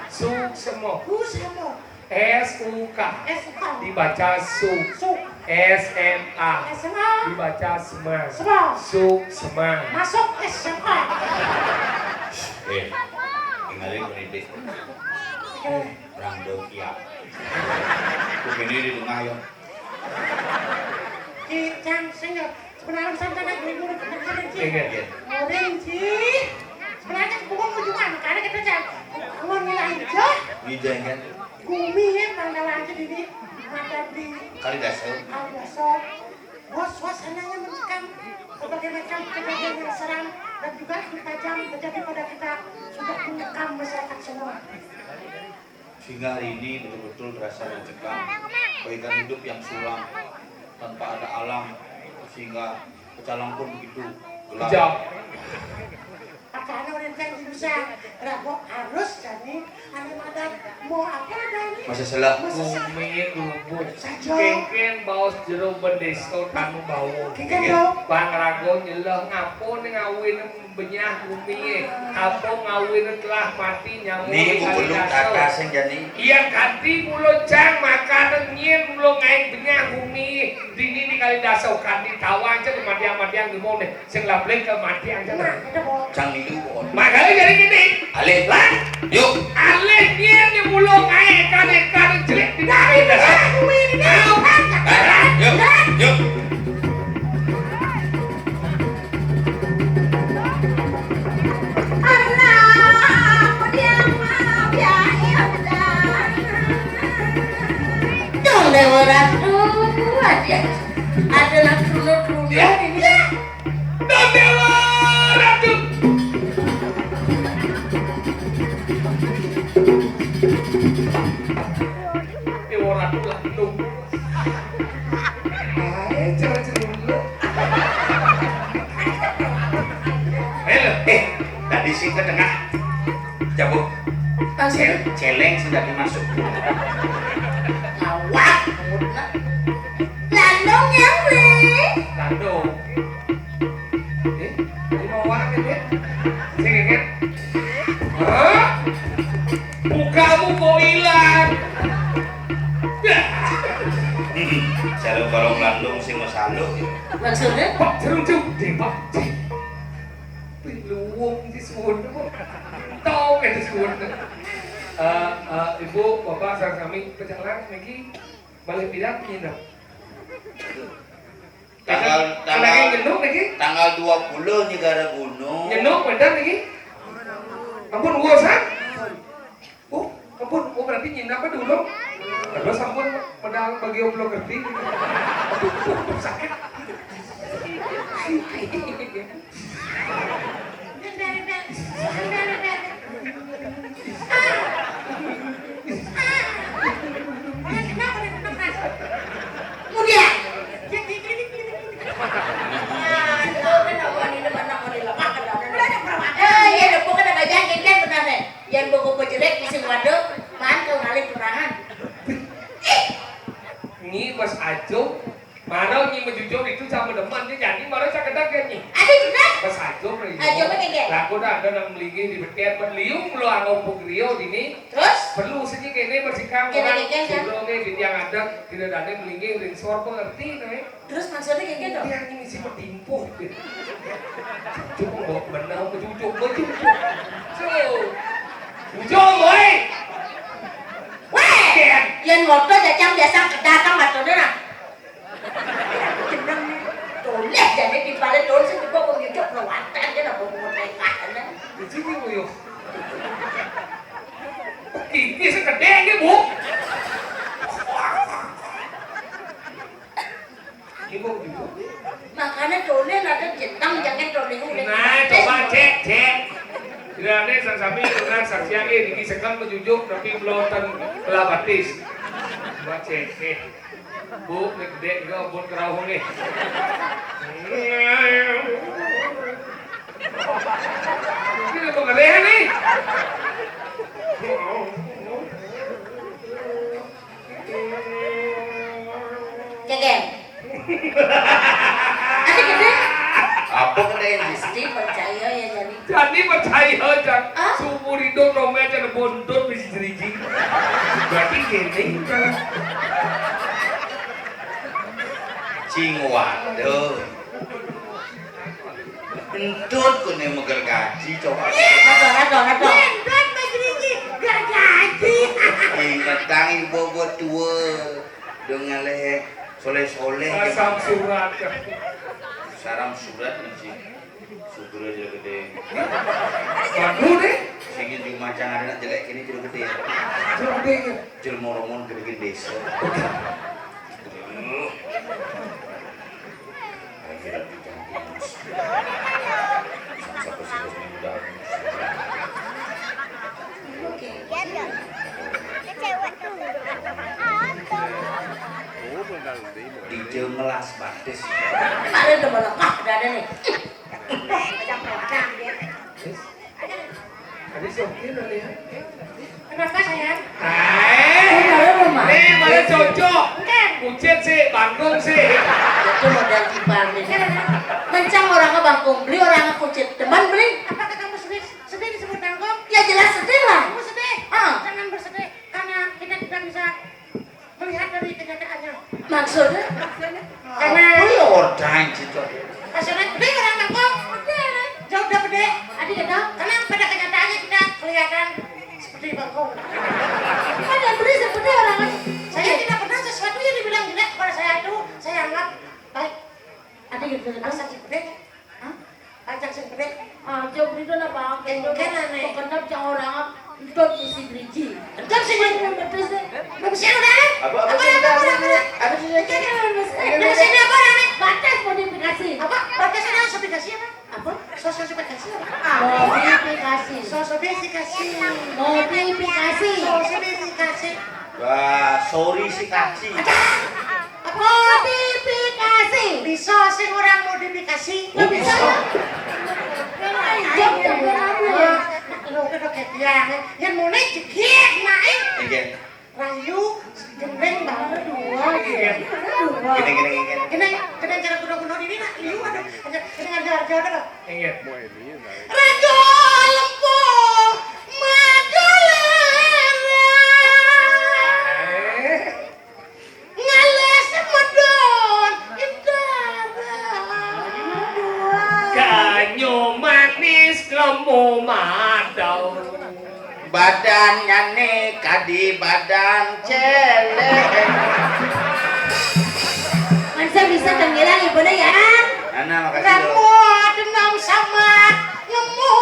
Suksemo. Kusamo. S U K. S U K. Dibaca su. Su. S M A. S M A. Dibaca sema. Sema. Su, sema. Masuk S M A. Eh, tinggalin pendidik. Eh, orang Dokia. Begini di tengah ya. Di Cang Sengel. Sebenarnya santai aja, ibu udah kepikiran, Ci. Iya, iya. Orang, Ci. Sebenarnya aku mau ngomong juga, makanya kita, Cang. Aku mau ngilain, Ci. Iya, kan? Gumi ya, Bang Dalang, Ci, ini. Ada di Kalidaso. Kalidaso. Bos, suasananya mencekam. Berbagai macam kejadian yang seram dan juga yang tajam terjadi pada kita sudah mengekang masyarakat semua. Sehingga hari ini betul-betul terasa mencekam, bagaikan hidup yang suram tanpa ada alam, sehingga pecalang pun begitu gelap. Kejam. Makanya orang yang susah, rago harus jadi anu madan. Mau apa adanya? Masa salah. Masa salah. Gumi gelubuk. Saja. Kengkeng baos jero bendesa kanu bau. Kengkeng dong. Bang Rago nyeleh ngapa ning awin benyah gumi, apa ngawin telah mati nyamuk. Ni di kali bubulung dasar. Kata sing jani. Iya, ganti mulo cang makanan nyin mulo ngain benyah gumi. Dini di kali dasar ganti tawang cek matiang-matiang gimana? Sing lablek ke matiang cek. Nah, itu, Bos. Cang itu, Bos. Makanya jadi gini. Alih. Lah? Yuk. Alih nyin di mulo ngain ikan-ikan jelek di kali dasar. Nah, ini gumi ini. Ayo. Yuk. Yuk. Dong Dewa Ratu aja. Ada nak dulu dulu ini. Dong Dewa Ratu. Dewa Ratu lah dong. Ae, cara celuluk. Ayo, eh, tadi sing ke tengah. Cabut. Cel-, celeng sudah dimasuk. Awak, mulutnya. Landung Landung. Eh, tadi mau apa, Dek? Sing, Dek. Hah? Mukamu kok hilang? Dah. Jaluk kalau landung sing masaluk. Maksudnya? Pak, jerung, jerung, Dek, Pak. Piluwung disuwun kok. Tong ya disuwun. Eh, eh, Ibu, Bapak, sareng sami pejalan niki malih pindah nginep. Tanggal, Lagi tanggal, nyenuk niki? Tanggal dua puluh Nyi Gara Gunung. Nyenuk bener niki? Ampun, urusan? Oh, ampun, oh, berarti nginep apa dulu? Terus ampun, medal bagi oblo kerti. Aduh, aduh, aduh, sakit. Mudian. Ah, iya, deh, pokoknya ada aja, kan, benar, deh. Jangan bawa jelek, bisa waduh, man, kalau ngalih tunangan. Nyi, Mas Ajo, mara Nyi majujuk itu sama demen, dia jadi mara saya kedap kan, Nyi? Ada jelas. Mas Ajo, Nyi. Ajo mah kayak gini. Lah, aku dah ada nang melinggih di betian, berliung, belum ada upuk rio di ini. Terus? Perlu sini kene bersikap orang, kan? Sudah, oke, di tiang ada, tidak ada melinggih, ring sor, pengerti, nah. Terus maksudnya kayak gitu? Iya, ini si petimpuh. Cucuk kok bener, cucuk, cucuk. So, cucuk, boy. Weh, yen moto jajang biasa kedatang matone nah. Jeneng toleh jane di balik daun sing kok nyucuk lewatan kene apa mau tekah. Di sini, yo. Iki sing gedhe iki, Bu. Ibu, ibu. Makanya toleh ada jentang jangan toleh udah. Nah, coba cek, cek. Kirane sami-sami dengan saksian nggih niki sekem pejujuk tapi mboten kelabatis. Coba cek, eh. Bu, nek gedhe juga buat kerauh nggih. Ini apa gedhe nih? Geger. Ada gedhe? Apa gedhe? Pasti percaya ya, Jani. Jani percaya, Jan. Ah? Seumur hidup Romeo aja bontot di jeriji. Berarti gini. Cing, waduh. Entut kene meger gaji, coba. Aduh, aduh, aduh. Entut meger gaji, gak gaji. Ingetang ibu buat tua. Dong ngaleh soleh-soleh. Asam surat. Saram surat nih, sih. Syukur aja gedhe. Waduh, deh. Sing di macang ada nak jelek ini jero gedhe ya. Jero gedhe ya. Jelma romon gedhe desa. Akhirat kita. Sama-sama sih udah. Oke. Cewek tuh. Apa? Dije melas batis. Kemarin udah melengkap, udah ada nih. Ada sopir ada ya? Kenapa, sayang? Eh, ini mana cocok? Bukan. Kucit sih, bangkung sih. Itu model kibar nih. Kenapa? Mencang orangnya bangkung, beli orangnya kucit. Demen beli. Apakah kamu sedih? Sedih disebut bangkung? Ya jelas sedih lah. Kamu sedih? Ah. Jangan bersedih, karena kita tidak bisa melihat dari kenyataannya. Maksudnya? Karena apa ya orang gitu? Maksudnya, gede orang bangkung. Gede, kan? Jauh udah gede. Adi kenal? Karena pada kenyataannya kita kelihatan seperti bangkung. Kan yang beli seperti orang. Saya tidak pernah sesuatu yang dibilang jelek kepada saya itu, saya anggap baik. Adi gitu, kan? Masa sih gede? Hah? Aja sing gedhe. Aja beli dona bang. Eh, bukan aneh. Kok kenal cang orang. Entut isi driji. Entut sih, Bang. Betul sih. Apa, apa, apa, apa, apa, apa? Apa sih, apa? Ini, ini, ini apa, aneh? Batas modifikasi. Apa? Batas ada sosifikasi apa? Apa? Sosifikasi apa? Ah. Modifikasi. Sosifikasi. Modifikasi. Sosifikasi. Wah, sorry si kaci. Modifikasi. Bisa sing orang modifikasi. Oh, bisa. Ayo, ya, ya, ya. Wah, lu udah kayak dia, nih. Yang mau naik jegit, naik. Iya. Rayu, gendeng banget. Dua, iya. Dua. Gini, gini, gini. Gini, Inggih. Raja Lempung Magalera. Eh. Ngalih semedon indara. Ganyo manis lemu madau. Badannyané kadi badan célék. Mansa bisa tenggelam ibu ya. Nana, makasih, lo. Rambut enam sama nemu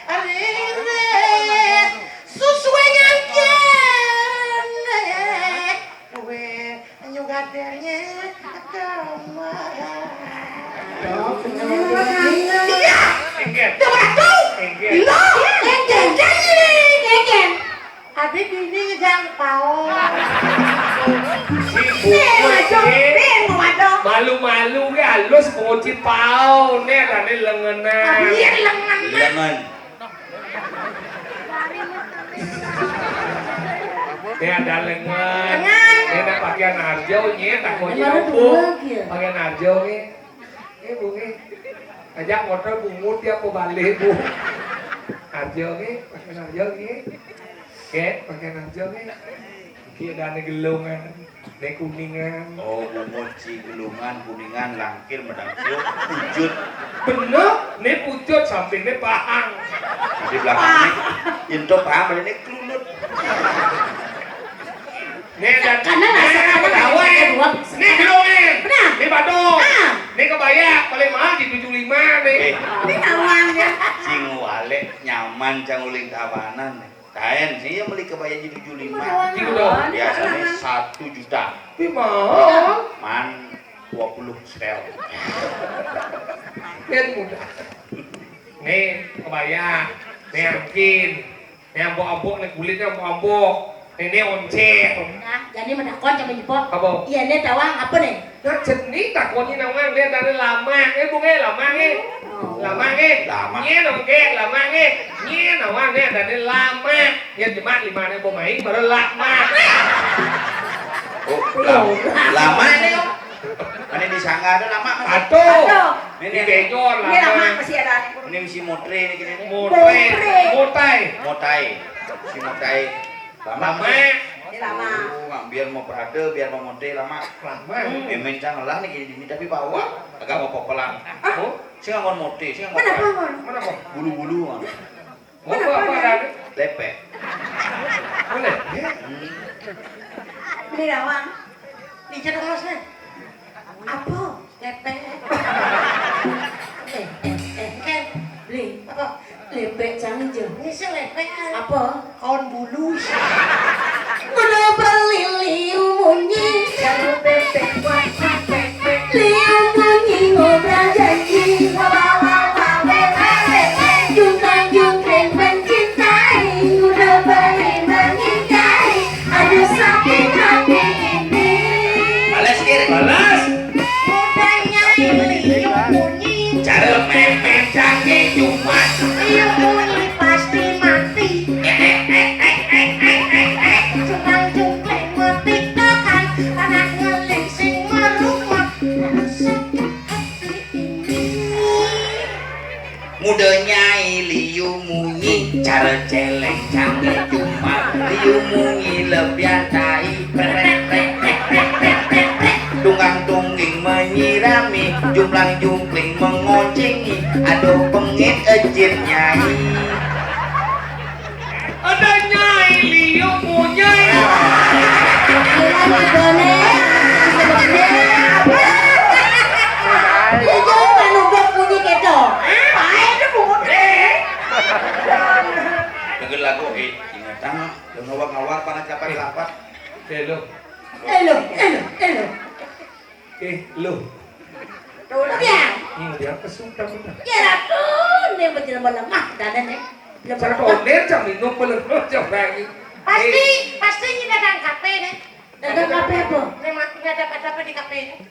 aririt. Susuai nyangkian. Wé, ayo gadéngnye kemana? Iya. Enggak. Enggak. Lo. Enggak. Enggak. Abi bini ngejang pao. Si bungul, eh, waduh, eh. Malu-malu ge halus nguci pao, né adané lengenan. Abi lengenan. Lengen. Né ada lengan. Lengan. Né ada pakaian arjo, nyé, takonye. Pakaian arjo, nyé. Eh, Bu, nyé. Ajak motor Bu, muti apa balik, Bu? Arjo, nyé. Pakaian arjo, nyé. Ké, pakaian arjo, nyé. Ki ada gelungan. Né Kuningan. Oh, bungut ci gelungan, Kuningan, langkir, medang ciuk, pujut. Bener, né pujut, sampingné pahang. Di belakangné, yén to pahang, ini kelunut. Né dan karena rasa, né karena bedawé. Né gelungan. Benar. Né badung. Ah. Né kebaya, paling mahal di tujuh lima né. Eh. Ini nawang ya. Sing walé nyaman, cang uling tawanan. Kain sih yang beli kebaya di tujuh lima. Iya, dong. Biasanya satu juta. Ih, mahal. Man dua puluh setel. Lihat muda. Nih, kebaya. Nih, angkin. Nih, ambok-ambok, nih, kulitnya ambok-ambok. Nih, nih, oncér. Nah, jadi menakon sama Jepok. Apa? Iya, nih, tawang apa nih? Nah, cenik takonnya nawang, dia dari lama, eh, Bung, eh, lama, eh. Oh. Lama, eh. Lama. Nyé dong, eh, lama, eh. Nyé nawang, eh, dari lama. Ya, cuma lima ribu main, baru lama. Oh, lama. Lama ini, Om. Mana disangka ada lama, Mas? Atuh. Atuh. Ini, ini. Benjol, ini lama. Lama masih ada. Ini misi motre ini, gini, nih. Motre. Motre. Motai. Motai. Si motai. Lama, lama. Mas. Ini lama. Oh, biar mau berada, biar mau motre lama. Lama. Hmm. Emen cang lah nih gini, tapi bawa agak mau popelan. Ah. Oh, sing ngon motre, sing ngon. Mana popelan? Mana, Bang? Bulu-bulu, Bang. Mana, apa, mana? Lepek. Boleh, ya? Hmm. Ini dah, Bang. Ini cedok, Mas, nih. Apa? Lepek. Eh, eh, eh. Oke. Beli. Apa? Lepek cang ijo. Ini sih lepek. Apa? Kawan bulu. Udah beli liu munyi. Liu munyi ngobrol janji. Jungkang jungkring mencintai. Udah beli mencintai. Aduh, sakit hati ini. Balas, Kir. Balas. Mudanya ini bunyi. Cara mepet canggih cuma. Iya, bunyi pasti mati. Curang jungkling mati tokan. Tanah ngeling sing merumah. Aduh, sakit hati ini. Muda nyai liu munyi, cara celeng canggih cuma. Liu munyi lebihan tai. Prek, prek, prek. Tunggang tungging menyirami, jumplang jumpling mengoncingi. Aduh, pengit ejit nyai. Ada nyai liu munyi. Gila, gila, nih. Apa? Lu jangan manuduk bunyi gitu. Apa itu bungut? Eh. Dengar lagu, eh, ingat, ah, lu ngawak-ngawak, panas dapat lapat. Eh, lu. Eh, lu, eh, lu, eh, lu. Eh, lu. Tuh, lu ya. Hmm, dia apa suka, suka? Ya, ratu, nih, berjelma lemah, dan nih. Cak Oner, cak minum, belum, cak lagi. Pasti, eh. Pasti ini dagang kafe, nih. Dagang kafe apa? Nih, mati nggak dapat apa di kafe, nih.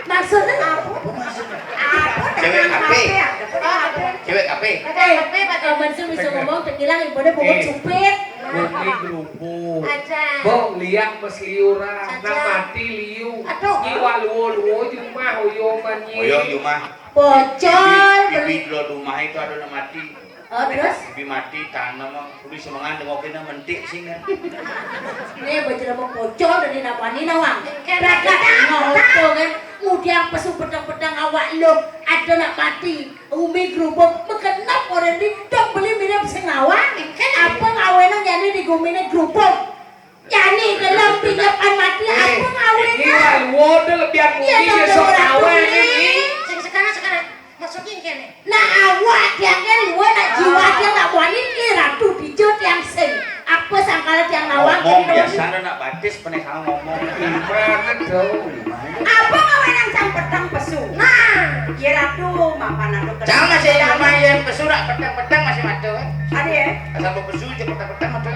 Maksudnya apa? Apa maksudnya? Apa? Cewek dagang kafe. Kafe, ada apa? Cewek kafe. Dagang kafe, eh, Pak. Kalau Mansur bisa ngomong, terbilang ibunya bungut supit. Bumi gerubuh. Aja. Bong, liak mesliuran. Aja. Nah, mati liu. Aduh. Nyiwa luo-luo jumah, uyo manyi. Uyo jumah. Pocol, Di jero dumahe to ada nak mati. Oh, terus? Bi mati, tanem, kudu semengan, dengokin mentik sing. Ini bocil mau pocol dari nak wani nawang. Raga ngoto kan. Mudiang pesu pedang-pedang awak lo, ada nak mati. Umi grubuk, mekenep orang di, dok beli mirip sing nawang. Apa ngawena nyani di gumine grubuk? Yani gelem pinyepan mati, eh, apa ngawena? Iki lho, wode lebihan. Iya, mungkin ya, sok ora awake tuli. Iki. Sing sekarang, sekarang. Maksudnya yang kene. Nah, awak tiang kan luwe, nak jiwa tiang nak wani, ki ratu dijo tiang sing. Apa sangkala tiang nawang ngomong kene biasa, nak batis, peneh salah ngomong. Gimana dong? Apa ngawena cang peteng pesu? Nah, ya ratu, mapan anu. Cang masih lumayan pesu, rak peteng-peteng masih madu. Ada ya? Asal pesu, peteng-peteng madu.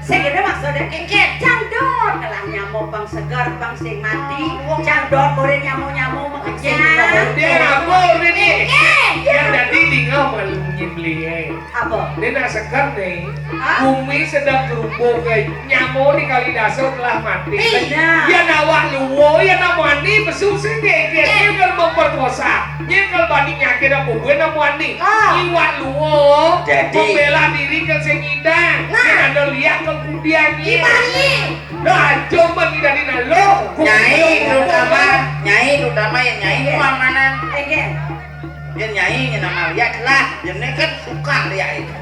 Sing kene maksudnya, engke jangdut, kelah nyamuk bang seger, bang sing mati, jangdut kurin nyamuk-nyamuk mengejang. Dia apa kurin ini? Engke. Yang jadi tinggal malu nyimli, eh. Apa? Dia nak seger nih. Hah? Bumi sedang gerubuk, eh. Nyamuk di kali dasar telah mati. Benar. Dia nawak luwo, ya nak mandi, besuk sini, dia, dia kan memperkosa. Dia kalau banding nyakit apa, gue nak mandi. Ah. Iwak luwo, jadi membela diri ke sing Nah. Sing ada liak ke kudian ye. Gimana? Nah, coba tidak dina lo. Nyai terutama, nyai terutama yang nyai ini mamanan. Engke. Yang nyai ini nama liak lah. Yang ini kan suka liak itu.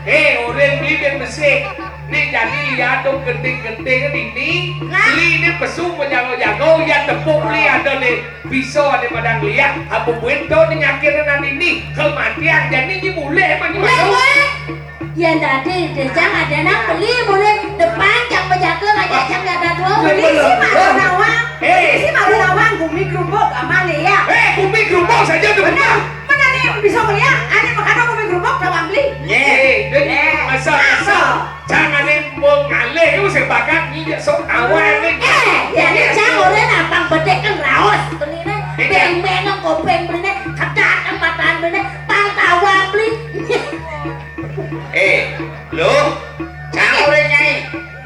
Eh, orang beli biar besik. Ini jadi liak dong genting-genting ini. Nah. Beli ini pesu menjago-jago, ya tepuk beli ada nih. Bisa ada padang liak, apa buin tau ni nyakirin anak ini? Kematian, jadi ni boleh apa ni? Boleh, boleh. Yang tadi, Dejang ada nak beli, boleh depan, yang berjaga, ngajak, yang ada dua, boleh. Isi malu nawang. Eh. Isi malu nawang, bumi gerubuk, amal liak. Eh, bumi gerubuk saja tu. Benar. Mana ni bisa melihat? Ada makanan bumi gerubuk, nawang beli. Ye. Eh, dia ni masa-masa. Jangan ni mau ngalih, you sebakat ni, dia sok awal ni. Eh, ya ni jangan orang nak pang bedek kan raos. Beli ni, beng-beng, kopeng beli ni, kedakan mataan beli ni, pang tawang beli. Eh, lo, jangan orang nyai.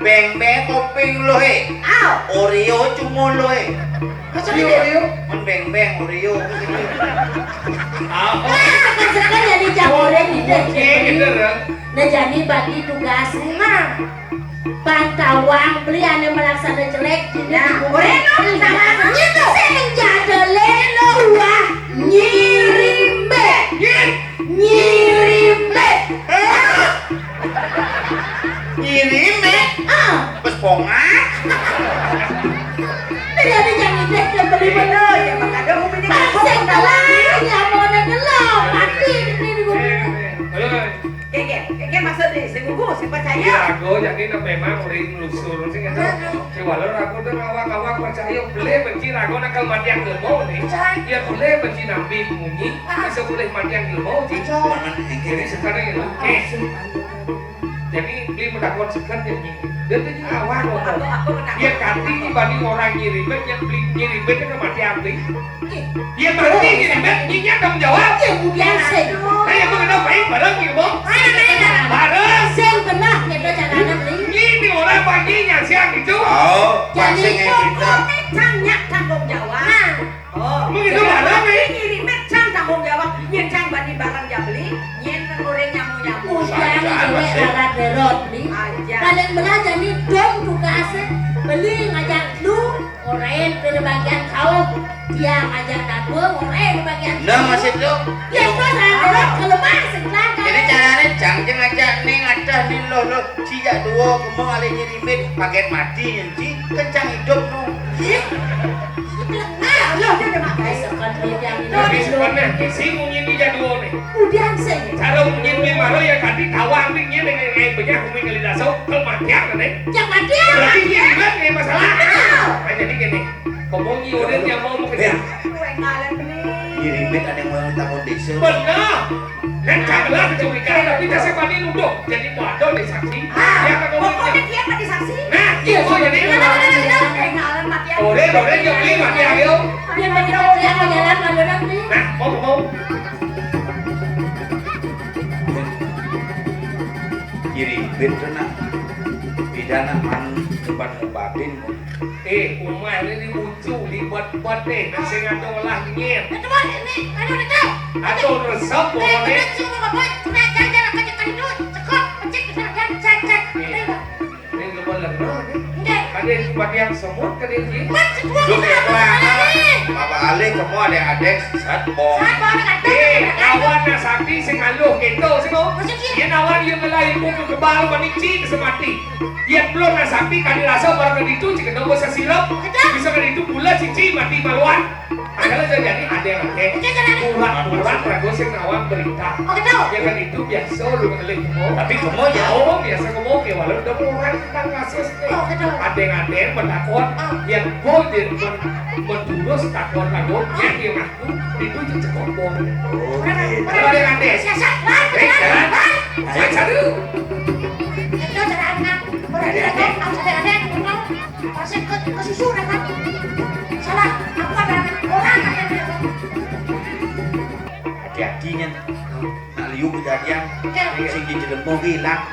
Beng-beng kopeng lo, eh. Au. Oreo cuma lo, eh. Masa Oreo, gitu? Oreo? Kan beng-beng, Oreo. Au. Nah, sekarang jadi jam orang ni deh. Oke, gitu, ya. Nah, jadi bagi tugas. Nah. Pantawang beli ane melaksana jelek, jadi nah, beli. Oreno, nah, gitu. Sing jadele lo wah nyirimbe. Nyirimbe. Nyirimbe? Ah. Bes ponga. Tidak ada yang ide, yang beli bener. Ya, makanya aku punya. Pasti kalah, ya, mau naik gelap, mati di sini gue. Halo. Keke, keke maksud ni, sing gugu, sing percaya. Iya, aku jadi nak memang orang lusur sih gitu. Heeh. Si Waler aku tu ngawak-ngawak percaya, boleh benci ragu nak kalau mati yang ilmu ni. Percaya. Ya boleh benci nabi munyi, heeh, bisa boleh mati yang ilmu sih. Percaya. Jadi sekarang ya, eh. Jadi beli mendapat sekat ya ni. Dia tu ni ngawak. Aku, aku, aku mendapat. Dia kati ni banding orang ngirim, yang beli ngirim, dia kena mati abis. Ye mati ni, Mbak, nyinya tanggung jawab. Ye budian sing. Nah, ya, mengenal baik bareng, ya, Bu. Mana, mana? Bareng. Sing benar, kita jangan beli. Ini orang pagi nyasiang itu. Oh, jadi pokoknya cang nyak tanggung jawab. Nah. Oh, begitu jadi bareng, apa eh? Ini, Mbak, cang tanggung jawab. Nyen cang bani bareng ja beli, nyen kan goreng nyamu-nyamu. Udah, ini alat derot beli. Aja. Paling belah jadi dong tugasnya beli ngajak lu. Orain pada bagian kau, dia ngajak dagul, orain bagian. Nah, masih tu. Ya, terus ada kelemah sebelah kan. Jadi caranya cang je ngajak ni ngajak ni lo lo cijak dua kemung alih nyirimbit paket mati nyen ci kencang hidup no. Ih. Ah, lo dia dah makai sepan dia ni. Tapi sebenarnya si munyi ni jadwal ni. Udian sing. Cara munyi ni mara ya tadi tawang ni nyen dengan ngai banyak munyi kali dasau kematian ni. Yang mati apa? Berarti dia juga ni masalah. Ah. Nah, jadi gini, komo nyi orang yang mau bekerja. Kue ngalan ni. Ngirim duit ada yang mau minta kondisi. Benar. Dan kabelah kecurigaan, tapi tak sempat ni nuduh. Jadi mau ada ni saksi. Ah, yang tak pokoknya dia tak disaksi. Nah, iya, oh, jadi nah, nah, nah, nah, nah. Kue ngalan mati apa? Orang, orang yang beli mati ayo. Dia mati, dia mau jalan, mau jalan ni. Nah, mau, mau. Kiri, betul nak. Pidana, man. Ban ngebadin. Eh, umah ni dibucu, dibet-bet, eh. Sing ado olah nyir. Ado resep, pokokne. Eh. Ni lebar lenga ni. Nggih. Kade badiang semut, kade ji. Mat setua. Duh, ya, Pak. Bapak alih kamu adek-adek sesat, Bong. Sesat, Bong, adek-adek. Eh, awan nasati sing aluh keto sing, Bong. Maksud dia? Yen awan yen ngelah ilmu kekebal mani ci semati. Yen belum nasati kade rasa barang kade itu, cik kena basa silap. Betul. Bisa kade itu pula cici mati maluan. Padahal aja jadi ade-ade. Oke, jangan. Kurang-kurang ragu sing nawang berita. Oh, gitu. Ya kan itu biasa lu ngelik kemo. Tapi kemo ya. Oh, biasa kemo ke walau udah kurang tentang kasus nih. Oh, gitu. Ade-ade bertakon, oh, yang boleh men menjurus takon lagu, oh, yang dia ngaku itu cecek kompor. Oh, gitu. Ade-ade. Siasat, Bang. Eh, jangan. Ayo, satu. Itu cara anak. Ade-ade. Ade-ade. Pas ke, ke susu dah kan. Salah, aku ada anak orang ada dia. Hati-hati nyen. Nak liu kejadian. Ya. Sing di jelema ki ilang.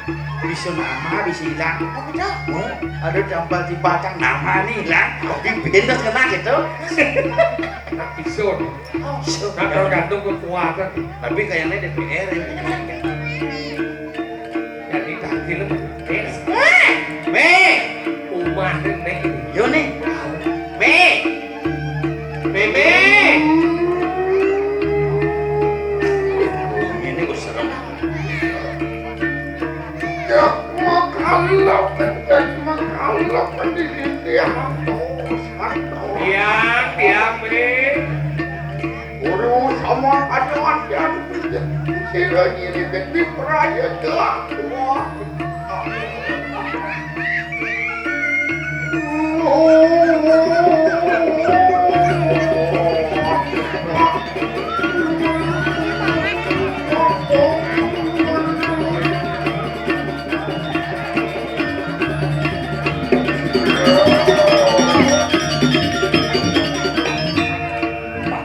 Bisa nama bisa ilang. Oh, betul. Oh, ada tampal di batang nama ni ilang. Tapi pindah kena gitu. Nak pisau. Oh, so. Nak tergantung kekuatan. Tapi kayaknya D P R ya. Jadi tampil. Eh. Me. Umah ni. Yo ni. Me. Bebe. Ini ku serem. Ya, makalap, makalap, pendiri dia. Tiang, tiang, Be. Guru sama adoan dan sira nyiriket di peraya telah tua.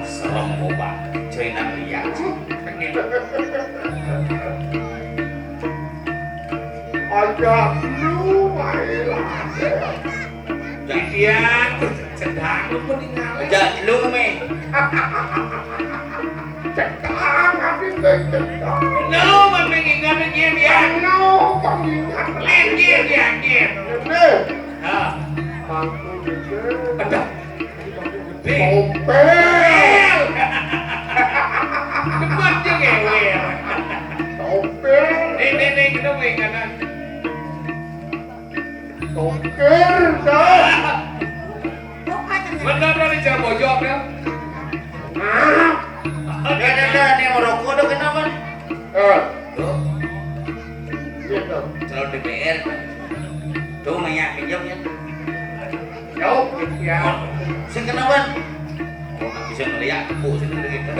Serem, Bang. Coy, nang liat. Aja lu, Mailah. Didian, sedang lu pun tinggal. Aja lu, me. Cekang, habis cekang. Lu, man, mengingat dia, dia. Lu, pengingat. Eh, dia, dia, dia. Ini. Ha. Bangku gede. Aduh. Gede. Topel. Cepat je ngewel. Topel. Nih, nih, nih, kita mau ikanan. Tokir, dah. Bener dah ni cara bojok dah. Ah. Dah, dah, dah, ni merokok dah kenapa? Eh. Tuh. Iya, tuh. Calon D P R. Tuh, banyak pinjam ya. Jauh, ya. Sing kenapa? Oh, nak bisa ngeliat, kepuk sini gitu.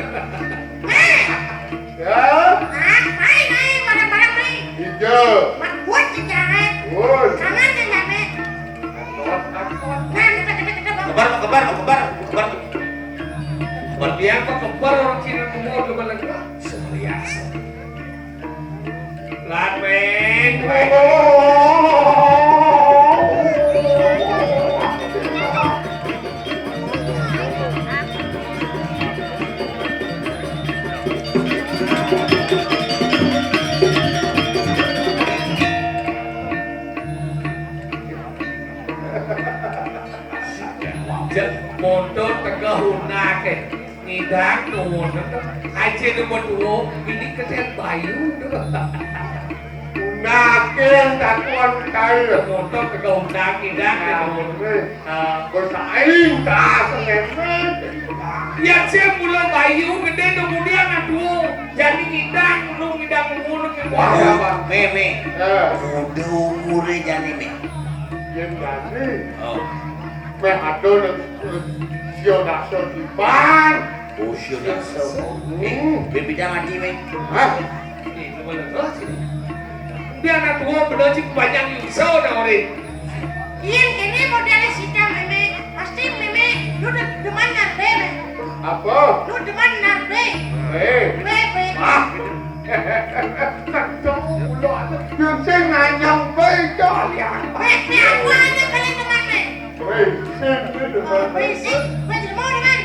Ya. Nah, mai, mai, barang-barang, mai. Iya. Mat kuat je jangan. Woi. Jangan je jangan. Nah, kita, kita, kita, Bang. Kebar, mau kebar, mau kebar, mau kebar. Kebar. Dia apa kebar orang Cina semua udah balik. Semeriah. Lan, Beng. Jek motor tegeh unake. Ngidang nuwun. Aje nomor duo, ini keten bayu. Unake takon kae. Motor tegeh unake, ngidang nuwun. Ah. Bersaing tas ngemet. Ya, sing mula bayu, gede, kemudian aduh, jani ngidang, nu ngidang nuwun ke. Wah, me, me. Eh. Udah umure jani, me. Yen jani. Oh. Meh ado nang sio daso tiban. Oh, sio daso. Hmm. Eh, bebidang ati, me. Hah? Ini mana terus ini? Dia anak tua bener sih, banyak nyusul dah orang. Iya, ini modelnya si Cam, Meme. Pasti Meme, lu de-, demen ngarbe, Me. Apa? Lu demen ngarbe. Eh. Be, be. Ah. Kenceng pula tu. Dia sing nganyang be, dah lihat. Be, be, apa aja, Be? Wéh, sing, sing, sing. Wéh, sing, wéh, jelema demen.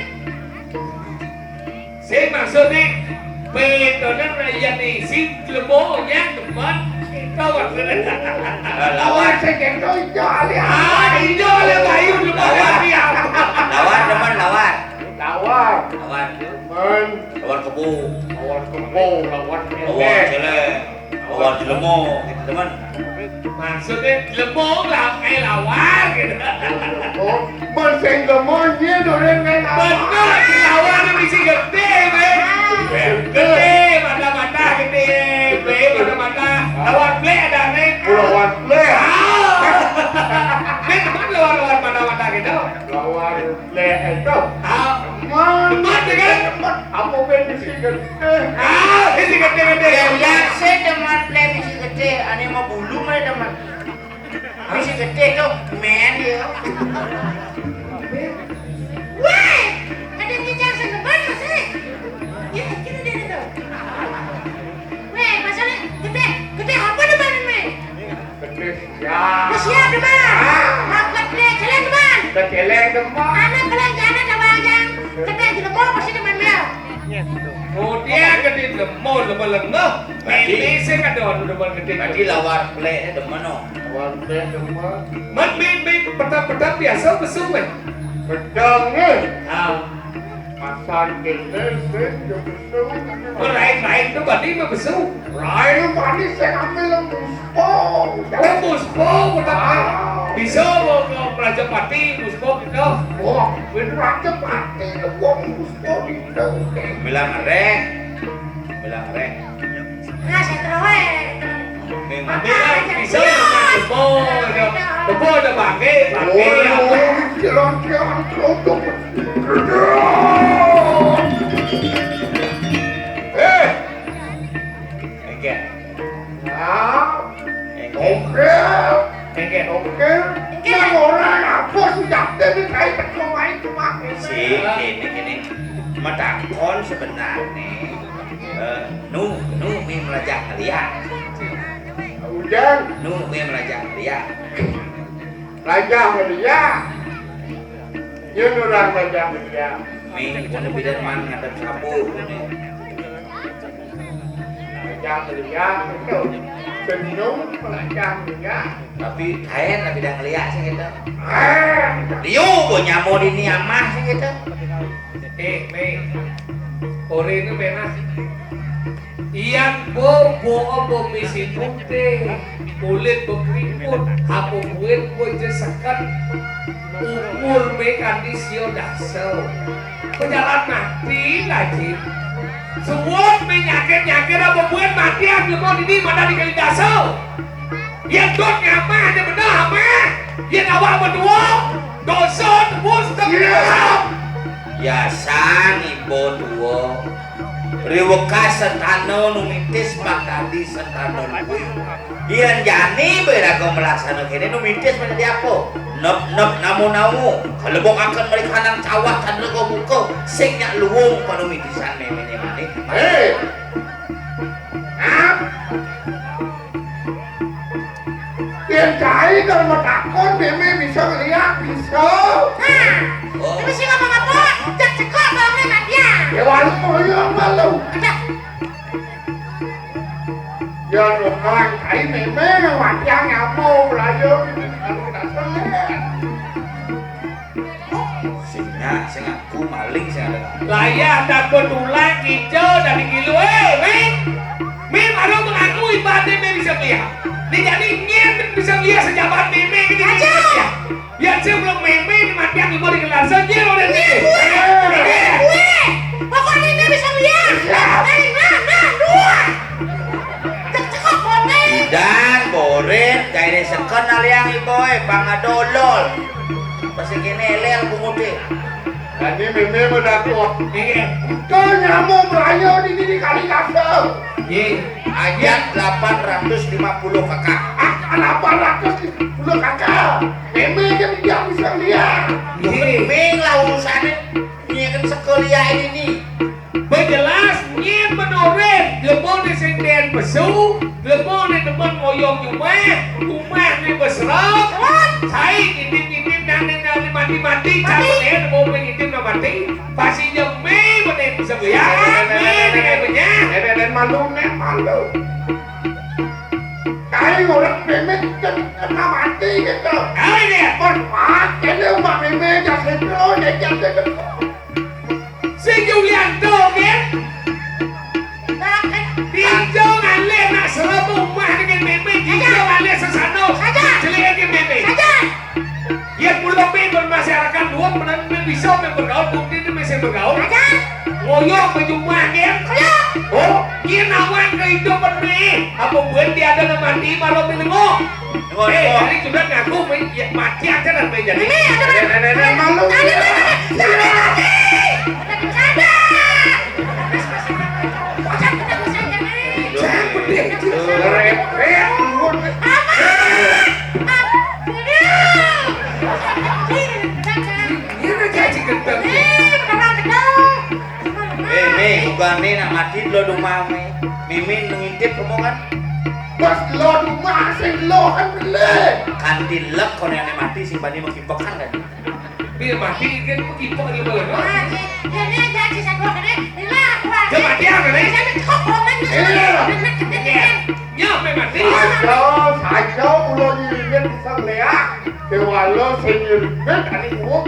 Sing maksudné, pétonan rakyat né, sing jelema nyang demen, kita maksudné. Lawar. Lawar sing kéto ijo alih. Ah, ijo alih bayu jelema. Lawar. Lawar demen, lawar. Lawar. Lawar. Demen. Lawar kebo. Lawar kebo, lawar. Lawar célék. Lawar jelema, gitu, teman. Maksudnya, jelema lah, kayak lawar, gitu. Oh, men sing demen, nyén orang kayak lawar. Bener, si lawar ini bisi gedé, Bé. Gedé, mata-mata gedé, Bé, mata-mata. Lawar blék ada, Bé. Oh, lawar blék. Ah. Bé, teman lawar-lawar mata-mata gitu. Lawar blék itu. Ah. Demen, ya kan? Demen. Apa bén bisi gedé? Ah, bisi gedé, gedé. Ya, ya, saya demen blék bisi gedé. Ané mau bulu mana demen. Bisi gedé tuh, men, ya. Wéh, ada kijang sing demen, Mas, eh. Ya, gini deh, tuh. Wéh, masalah gedé, gedé apa demen, Mas? Gedé siap. Wis siap, demen. Mangkat gedé, céléng, demen. Céléng, demen. Anak belanjaan ada wayang. Gedé jelema pasti demen, ya. Oh, dia gedé jelema, jelema lenga. Berarti ini sing ada anu demen gedé. Berarti lawar blék demen, no. Lawar blék demen. Men, men, men, petang-petang biasa besu, men. Petang, eh. Ah. Masan kéné sing yo besu. Oh, lain-lain tuh berarti mah besu. Lain berarti sing ambil yang buspo. Oh, buspo, petang. Ah. Bisa mau ke Prajapati, buspo gitu. Oh, wis Prajapati, wong buspo gitu. Bilang rek. Bilang rek. Nah, saya terus, eh. Memang bisa, bisa, bisa. Tepuk, tepuk, tepuk, pakai, pakai. Oh, ya. Jalan, jalan, tepuk. Eh. Oke. Nah. Oke. Oke. Oke. Oke. Nah, orang apa sudah jadi kayak ketua itu, Pak? Si, ini, ini. Matakon sebenarnya. Eh, nu, nu mé melajah ngeliat. Ujang. Nu mé melajah ngeliat. Melajah ngeliat. Yén orang melajah ngeliat. Mé, kono bidan man ngadep sapu, kono. Melajah ngeliat, betul. Senyum, melajah ngeliat. Tapi kain, tapi dah ngeliat sih gitu. Ah. Liu, bo nyamo di ni amah sih gitu. Eh, Mé. Oré ini penah. Iyan bo, bo, bo misi putih, kulit bekeriput, apa buin bo jeseken, umur mé kadi sio daso. Pejalan mati lagi. Suwun mé nyakit-nyakit apa buin mati, aku mau dini mana di kali daso. Yén dot ngamah ada bener amah. Yén awak berdua, dosa tebus tebus. Iya. Ya sang ibu tua. Riweka sentana nu mitis bak dadi sentana luwih. Yén jani beraga melaksana kéné nu mitis menjadi apa? Nep nep namu namu. Kalebok akan merikanang cawah candra kau buka. Sing nyak luwung panu mitisan méméné manik. Hei. Hah? Yén cai kalau mau takon, mémé bisa ngeliat, bisa. Hah? Oh. Tapi sih ngapa-ngapa, jak cekok bawangnya nak dia. Ya, walau mau ya, malu. Ada. Ya, orang cai mémé yang wajah nyamuk, belayu, gitu, kalau nggak sengaja. Sing nyak, sing aku maling sing ada. Lah iya, tak betulan kita dari kilo. Eh, Mé. Mé baru mengaku ibaratnya Mé bisa melihat. Nih jadi nyén bisa melihat sejabat Mémé gitu bisa melihat. Ya sih belum Mémé ini mati aku mau dikelar saja udah gitu. Gue, gue. Pokoknya Mé bisa melihat. Eh, nah, nah, dua. Cekcekok, Mé. Dan boren, kayak seken aliang iboy, pangadolol. Pasti kene elel punguté. Tadi mémé mah dakwah. Iya. Kau nyamuk melayu di sini kali kasar. Iya. Ayat delapan ratus lima puluh K K. Ah, delapan ratus lima puluh K K. Mémé kan dia bisa lihat. Iya. Ming lah urusannya. Ini kan sekolah ini nih. Bejelas nyén menurut, lemone sing dén pesu, lemone demen ngoyong nyumah, umahne besrep, sai ngintip-ngintip nang ning Di campur ya, mau pengitin nama mati. Pasti jeme bener bisa ya. Nih, nih, nih, nih, nih, nih, nih, malu, nih, malu. Kayak orang memet kan kena mati gitu. Apa ini? Kon pakai nih, Mbak Meme, jas itu, nih, jas itu. Si Julianto, kan? Nah, kan? Dijo ngalih nak serem rumah dengan Meme, dijo ngalih sesano. Saja. Celik dengan Meme. Saja. Ya, pulo Meme bermasyarakat dua, benar Meme bisa Meme bergaul, bukti itu Meme bergaul. Saja. Ngoyo berjumlah, kan? Ngoyo. Oh, dia nawan kehidupan Meme. Apa buat dia ada nama mati malam ini, Mo? Dengar, eh, dengar. Hari sudah ngaku, main, ya, mati aja dan main jadi. Ini ada. Nenek, nenek, malu. Tadi, tadi, tadi, tadi. Sadar. Jangan pedih. Repet, nuwun. Apa? Apa? Ini udah jadi gendeng. Eh, Meme, bukan Meme nak mati lo rumah Meme. Meme ngintip kamu kan? Pas lo rumah sing lo kan beli. Kanti lek kono yang mati sing bani mengkipekan kan. Dia mati kan mengkipek dia beli. Ah, ini, ini aja si satu ini. Ini lah, wah. Dia mati apa nih? Saya cekok orang ini. Iya. Iya. Ya, memang mati. Saja, saja ulo nyirit bisa ngeliat. Dewalo sing nyirit, ani wong.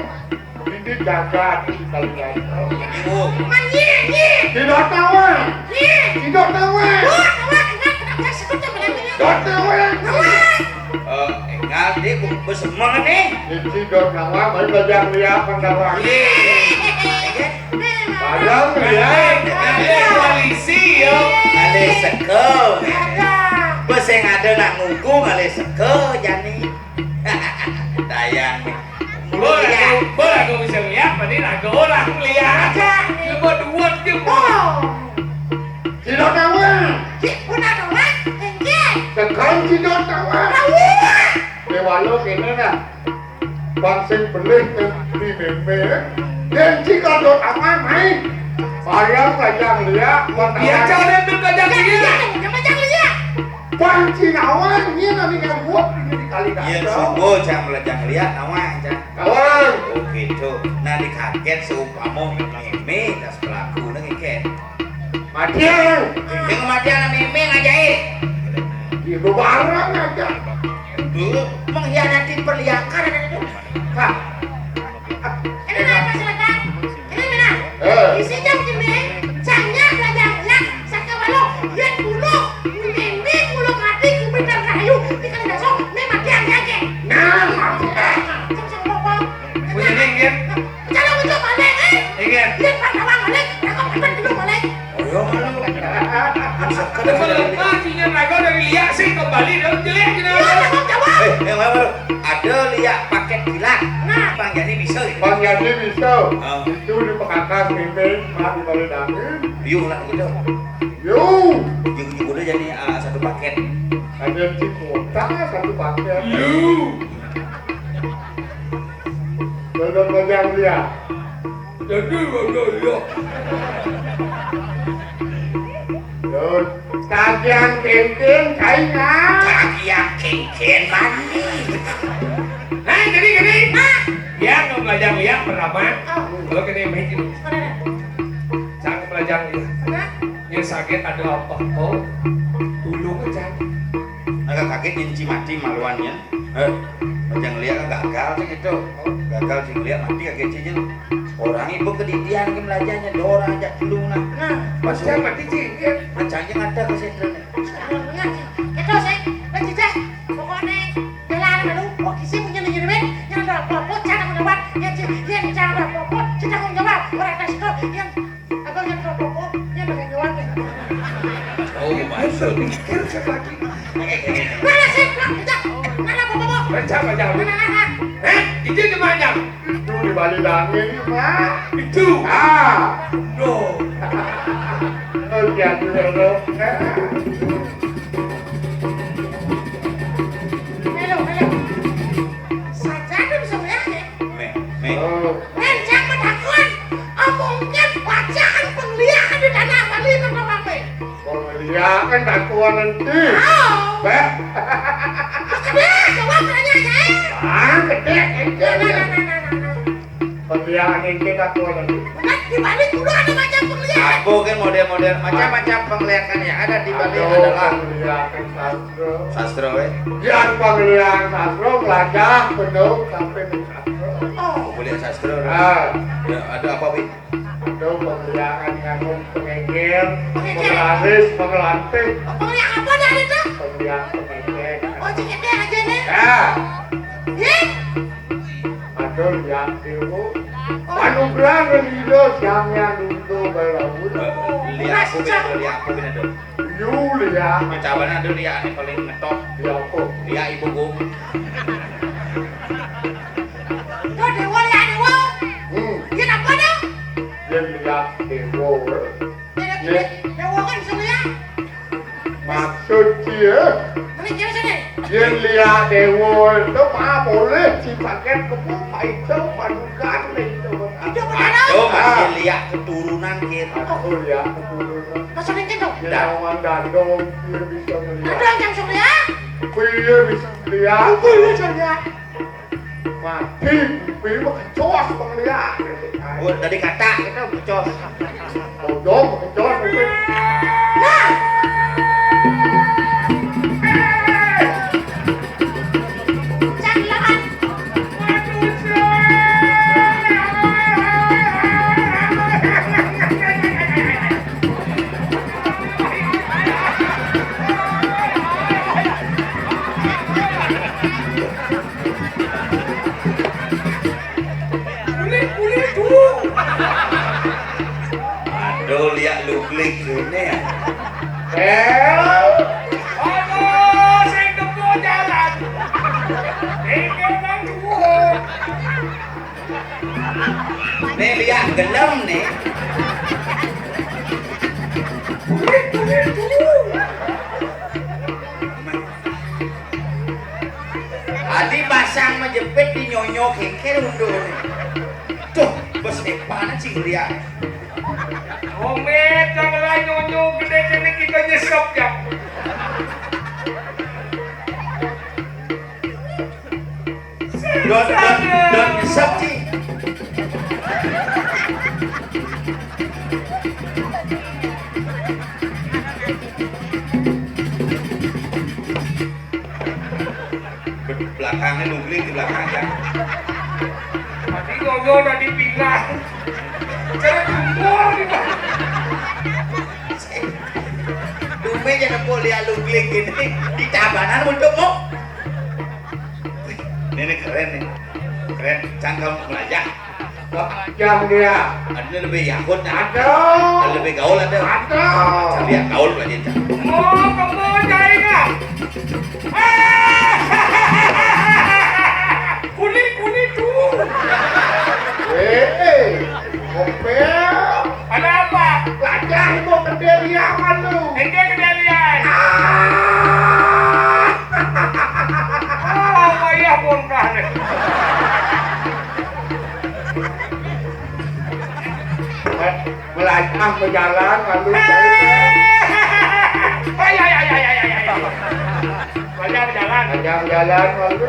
Ini jagat di kalian. Ibu. Man, nyih, nyih. Tidak tahu. Nyih. Tidak tahu. Wah, wah, wah, wah, sebut yang benar ini. Tidak tahu. Wah. Eh, enggak, dia bu-, besemeng nih. Ini tidak tahu, baru belajar lihat, kan tahu. Iya. Padahal lihat. Ada koalisi, yo. Ada seko. Ada. Bos yang ada nak nguku, ada seko, jani. Dayang. Bola, bola aku bisa lihat, berarti lagu orang lihat. Aja. Cuma dua game. Oh. Cina tawa. Cik pun ada orang. Enggak. Sekarang cina tawa. Tawa. Dewalo kene nah. Bang sing belih ke di meme. Dan cik ada tawa main. Bayang aja lihat. Iya, jangan ambil aja lihat. Jangan, jangan lihat. Panci nawang, ini nanti kan buat ini di kali. Iya, sungguh, jangan melejang lihat, nawang, jangan. Nawang. Oh, gitu. Nah, dikaget seumpama meme tas pelaku nang iket. Mati. Yang kematian meme ngajai. Iya, barang aja. Itu mengkhianati perliakan ada itu. Hah? Ini apa, silakan? Ini mana? Eh. Isi jam ini, jangnya belajar ya, saka walu, yen kulo, mimpi kulo mati, kumitar kayu, di kali daso, memang dia ngake. Nah, mati. Cek, cek, pokok. Punya nih, Gin. Kalau itu balik, eh? Iya, Gin. Yen pas awang balik, aku papan dulu balik. Oh, iya, malu. Yang sekat. Kalau mati, yen raga dari liak sih kembali, dalam jelek, gitu. Iya, tanggung jawab. Eh, yang mana? Ada liak paket kilat. Nah. Bang Jadi bisa, gitu. Bang Jadi bisa. Oh. Itu di Pekakas, Pimpin, Mak di Bali Dangin. Yuk lah gitu. Yuk. Yuk, yuk udah jadi, ah, satu paket. Ada di kota satu paket. Yuk. Dodot bajang dia. Jadi bajang dia. Yuk. Tagihan kentin, kaingan. Tagihan kentin, mani. Nah, jadi gini. Yang belajar lihat pertama. Oh. Kalau kita yang baik ini. Mana? Sang belajar lihat. Mana? Yang sakit ada apa? Oh, tulung aja. Agak kaget yang ci mati maluannya. Eh, belajar lihat kan gagal sih gitu. Gagal sih lihat mati kaget sih. Orang ibu kedidian ke belajarnya, orang ajak tulung lah. Nah, pas saya mati sih, ya. Macamnya ada ke sini. Itu sih, lagi cah. Pokoknya jalan lalu, kok isi punya nih, nih, yang ada apa-apa, jangan tanggung jawab. Yang ci-, yang jangan ada apa-apa, ci tanggung jawab. Orang atas itu, yang apa, yang ada apa-apa, yang tanggung jawab. Oh, masuk mikir sekali. Mana sih, Pak? Itu, mana apa-apa? Baca, baca. Mana, mana? Eh, itu di mana? Itu di Bali Dangin, Pak. Itu. Ah. No. Oh, iya, itu, no. Halo, halo. Saja ada bisa melihat, ya? Meh, meh. Oh. Meh, jangan takut. Omongnya bacaan pengliakan di tanah Bali itu apa, Meh? Pengliakan takuan nanti. Oh. Beh. Gede, coba tanya, ya. Ah, gede, gede. Nah, nah, nah, nah, nah, nah. Pengliakan ini tak kuat lagi. Kan di balik kudu ada macam pengliakan. Apa kan model-model macam-macam pengliakan yang ada di balik adalah pengliakan sastra. Sastra, weh. Yang pengliakan sastra, belajar penuh sampai ke sastra. Oh, boleh sastra. Ah. Ya, ada apa, Wi? Ada pengliakan nganu pengeger, pengeger, penglaris, pengelanting. Pengliakan apa dah itu? Pengliakan pengeger. Oh, cik aja nih. Ya. Ya. Aduh, ya, Dewa. Anugerah lilo siangnya nuntu balaun. Liak aku bina tuh, liak aku bina tuh. Yu, liak. Coba ada liak nih paling ngetop. Liak apa? Liak ibu gua. Tuh, Dewa, liak Dewa. Hmm. Dia apa dah? Dia liak Dewa. Dia, dia, Dewa kan suruh ya. Maksud dia, yén liak Dewa itu mah boleh dipakai kebun itu padukan itu. Itu benar. Aduh, masih liak keturunan kita. Aku liak keturunan. Maksudnya gitu. Dia lawan Dando, dia bisa melihat. Ada yang suruh ya? Dia bisa melihat. Aku bisa lihat. Mati, kuwi mah kecos pengliak. Oh, tadi kata kita kecos. Bodoh, kecos kuwi. Nah. Cang lahan. Kulit, kulit, tuh. Aduh, lihat lu klik ini ya. Eh. Aduh, sing tepuk jalan. Ini kan tuh. Nih, lihat gelem nih. Kulit, kulit, tuh. Adi basang majepit di nyonyo kéngkér unduk. Tuh, bos hebat sih dia. Omét, jangan nyonyo gedé kéné kita nyesep ya. Don, don, don nyesep sih. Belakangnya nungguin di belakang ya. Tadi ngobrol tadi pindah. Cara kumpul di belakang. Tumben ya nemu lihat lu klik gini di tabanan untuk mau. Ini, ini keren nih. Keren, cangkem belajar. Wah, yang dia. Ada lebih yakut, nah. Ada. Ada lebih gaul, ada. Ada. Lihat gaul aja, Cang. Oh, kamu jaringan. Kulit, kulit tuh. Eh, eh. Ngopel. Ada apa? Gajah itu gede liaman lu. Ini gede lian. Ah. Oh, wayah bongkar. Melajah berjalan lalu. Ay, ay, ay, ay, ay, ay, ay. Melajah berjalan. Melajah berjalan lalu.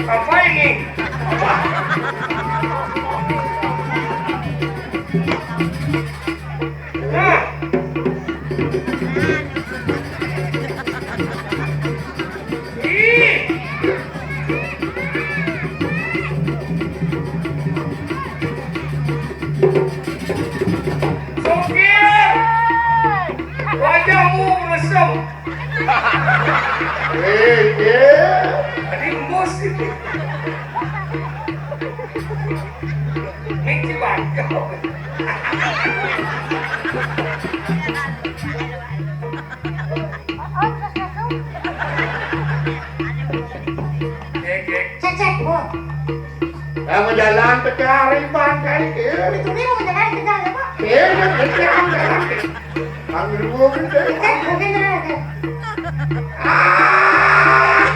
Apa ini? Apa? Nah. Ih. Sopir. Wajahmu meresem. Eh, eh. Tadi embus ini. Mik Cibanjong. Cek, cek. Wah. Yang jalan teka riban kali. Itu nih mau jalan teka apa? Eh, yang jalan, jalan. Panggil gua kan dari. Cek, oke, jalan, oke. Ah!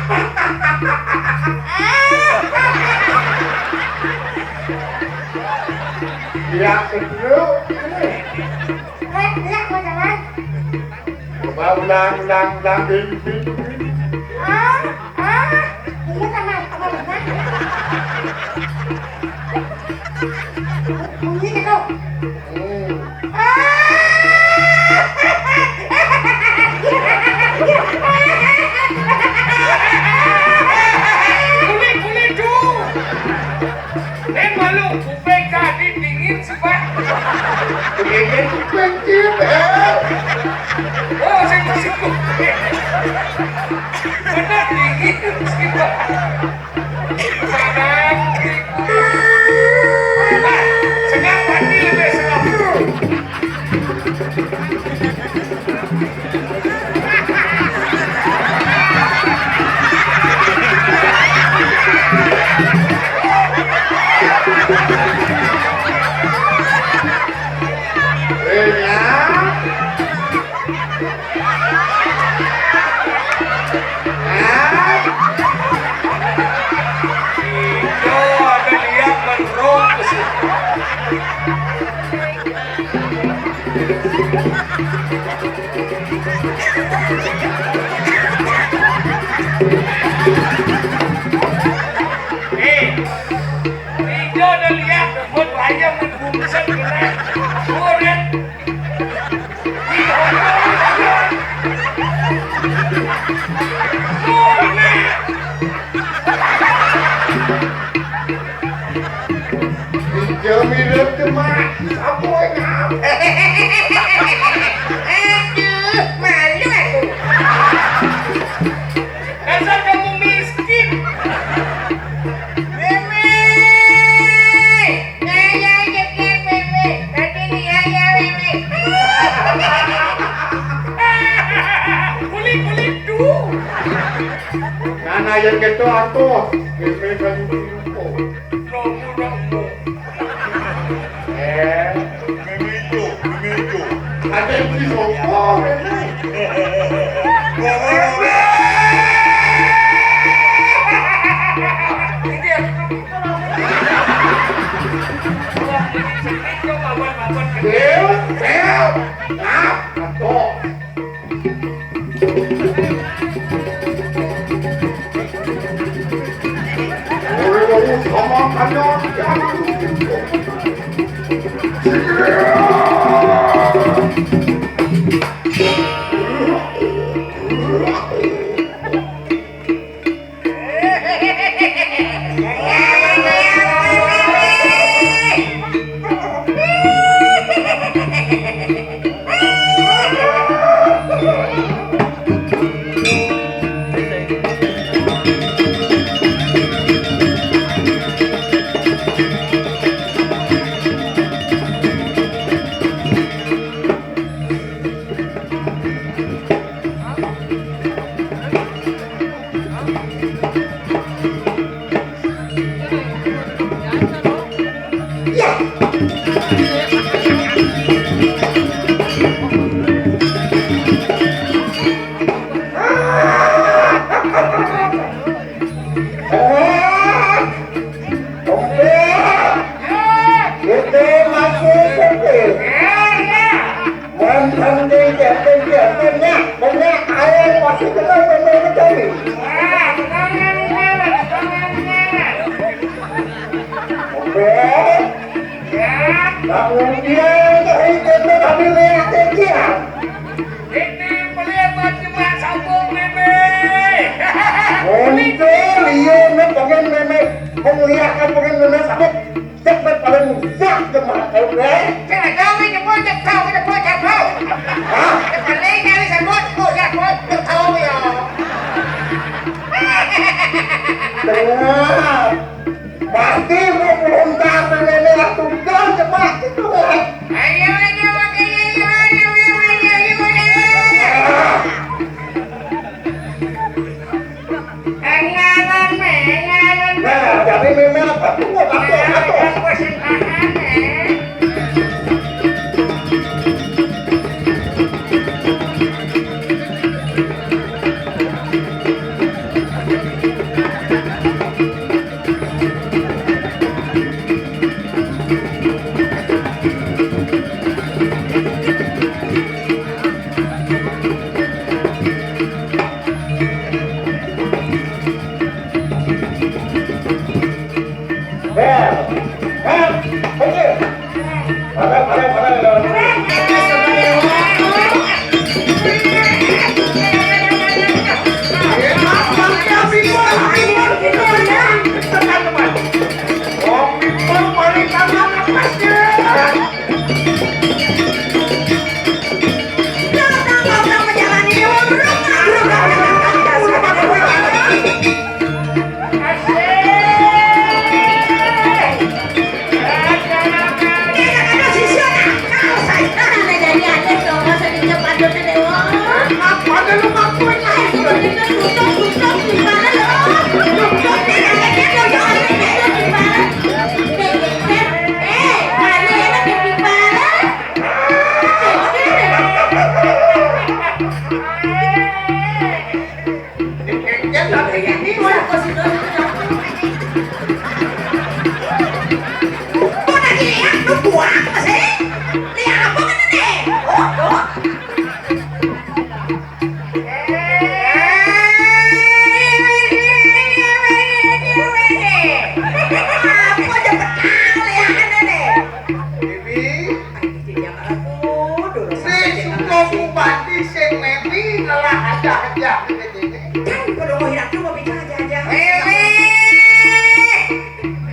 Ya, kedua. Eh, iya, mau jalan. Ulang, ulang, ulang, ulang, ulang. Ah, ah, ini sama, sama, sama. Bunyi gitu. Hmm. Ah! Boleh, boleh, Du. Eh, malu, kuping tadi dingin, sumpah. Dingin kuping, Cip, eh. Oh, sing masih kuping. Bener dingin, sumpah. Sangat. Nah, sekarang tadi lebih senang. Eh, ya. Hah? Itu ada lihat menurut. Eh, Rijo udah lihat, buat ayam di bungsen kena. Udah. Udah. Jami rep temak, apa yang ngap? Aduh, malu aku. Dasar kamu miskin. Meme, ngayah jeblak, Meme. Tadi ni ngayah, Meme. Kulit-kulit tu. Ngana yang gitu aku. Meme kan lupa. Romo, romo. Eh, meme itu, meme itu. Ada yang beli rokok, meme. Romo, romo. Ini aku. Bel, bel. Nah, rokok. Oke. Kita masih sepi. Mantan di Captain, Captainnya banyak air masih kena pemain kami. Oke. Kemudian dari kita kami lihat sekian. Ini melihat cuma sambung meme. Muncul, iya, nak pengen meme. Melihat kan pengen meme sambung. Cek bet paling mudah jemaah tahu deh. Cek tahu ini pun cek tahu ini pun cek tahu. Hah? Cek paling kali sebut pun cek pun cek tahu ya. Dengar. Pasti mau melontar nenek aku dan jemaah itu kan. Ayo, ayo, ayo, ayo, ayo, ayo, ayo, ayo. Engalan, me, engalan, me. Nah, jadi meme apa tuh? Apa, apa? Engalan, apa sih, tahan, me? Ber. Ber. Oke. Pada, pada, pada, pada. Wong Bimbo paling kangen apa sih? Sing suka bupati sing memi ngelah aja-aja. Kan perlu hirap cuma bisa aja-aja. Wewe,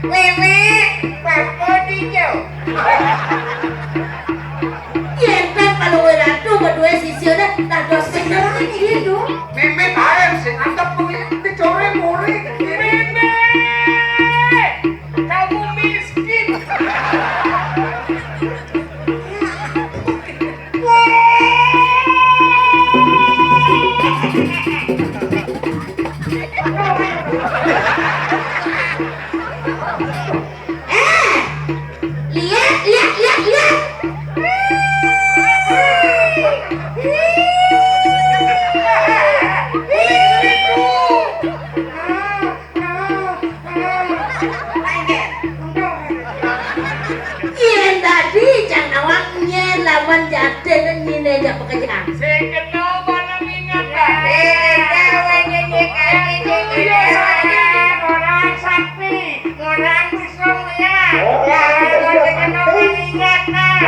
wewe, papo dijo. Yen kan kalau ratu berdua sisirnya tak dosen lagi gitu. Meme bareng sing antep kuwi dicore more. Meme, kamu miskin. Eh, lihat, lihat, lihat, lihat. Yen tadi jang awaknya lawan jatine nyine jak pekerjaan. Sing kena malam ingat, Pak. Iya, Pak. Orang sakti, orang bisa melihat. Kalau sing kena malam ingat, Pak.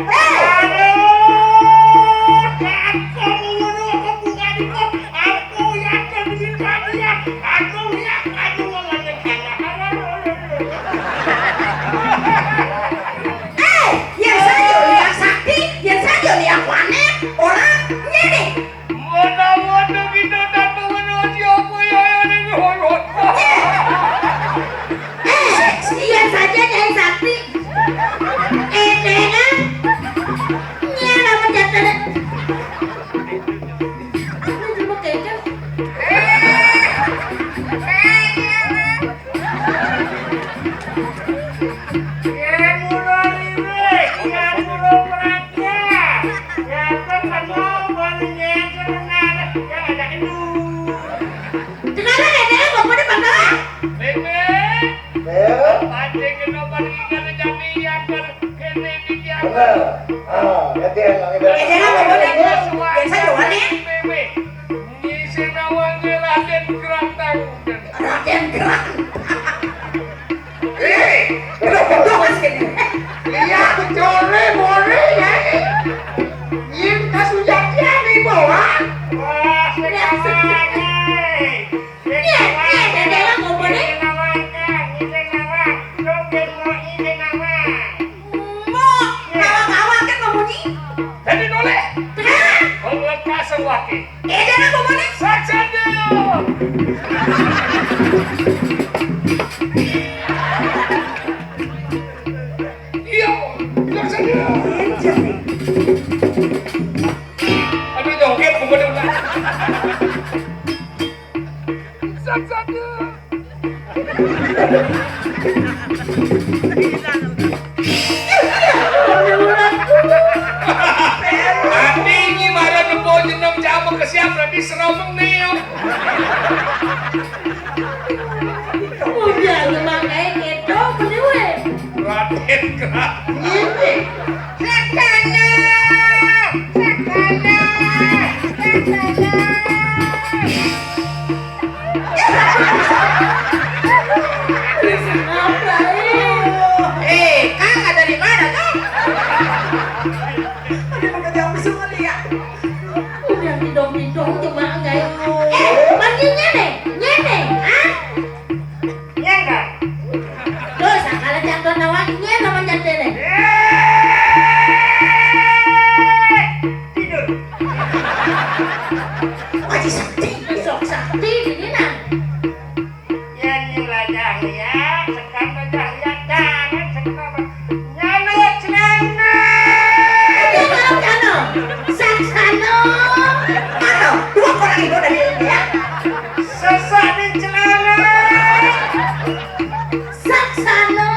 Aduh, kacau dulu, aku buka di kop. Aku yakin bisa dia. Aku yakin, aku mau ngomong. Eh, yang saja lihat sakti, yang saja lihat panen, orang ngene. Mana-mana kita tak mengenal siapa yang ada di horor. Eh, eh, yang saja nyai sakti. Eh, dengan. Nyai nama jatah. Ini cuma kecil. Sekarang nenek mau pada mana? Bebe. Bebe. Pancing kena paling ingat jadi yang ber-, kene iki. Bener. Ah, ngerti ya, ngerti. Nek dhewe apa nek? Biasa yo wae. Ngisi nawang Raden Grantang. Raden Grantang. Eh, bodoh, bodoh, Mas, gini. Lihat, core, more, ya. Yen kasujatian iki, Bang. Wah, sekarang. Piye, piye, Dede, ngomongane? Mbok, ngawak-ngawak kan ngomongane. Dadi noleh. Tenan. Wong kasar wae. Eh, jangan ngomongane. Saja dia. Iya, saja dia. Aduh, joget, ngomongane. Saja dia. Ati iki marang nempo jeneng jamek kesiap berarti seromeng nih yo. Udah, lu makanya gitu, bener weh. Raden Krak. Ini. Sakana, sakana, sakana. Aji Sakti. Sok Sakti di dinya. Yén nyelajah liak, sekan lajah liak, jangan sekan. Nyaluk celana. Aduh, maaf, Kano. Saksano. Kano, dua orang itu dari India. Sesak di celana. Saksano.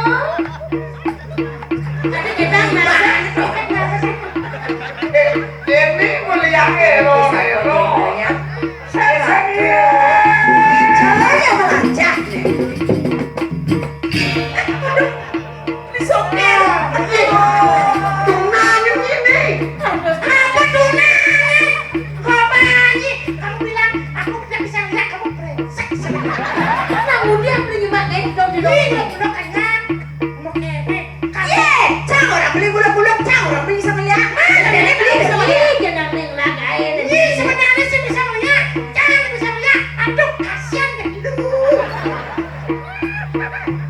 Ada gedang, nasa. Eh, ini mulia hero, hero. Saya, saya. Saya melacak. Aduh, ini sopir. Tunanya ini. Apa tunanya? Apa ini? Kamu bilang aku tidak bisa lihat, kamu brengsek. Nah, udah beli nyemak ini dong di. Iya, udah kenyang. Mau kene. Iya, cang orang beli buluk-buluk, cang orang beli sama lihat. Mana nenek beli sama lihat? Iya, jangan neng lagain. Iya, sebenarnya sih bisa melihat. Jangan bisa melihat. Aduh, kasihan deh. Aduh.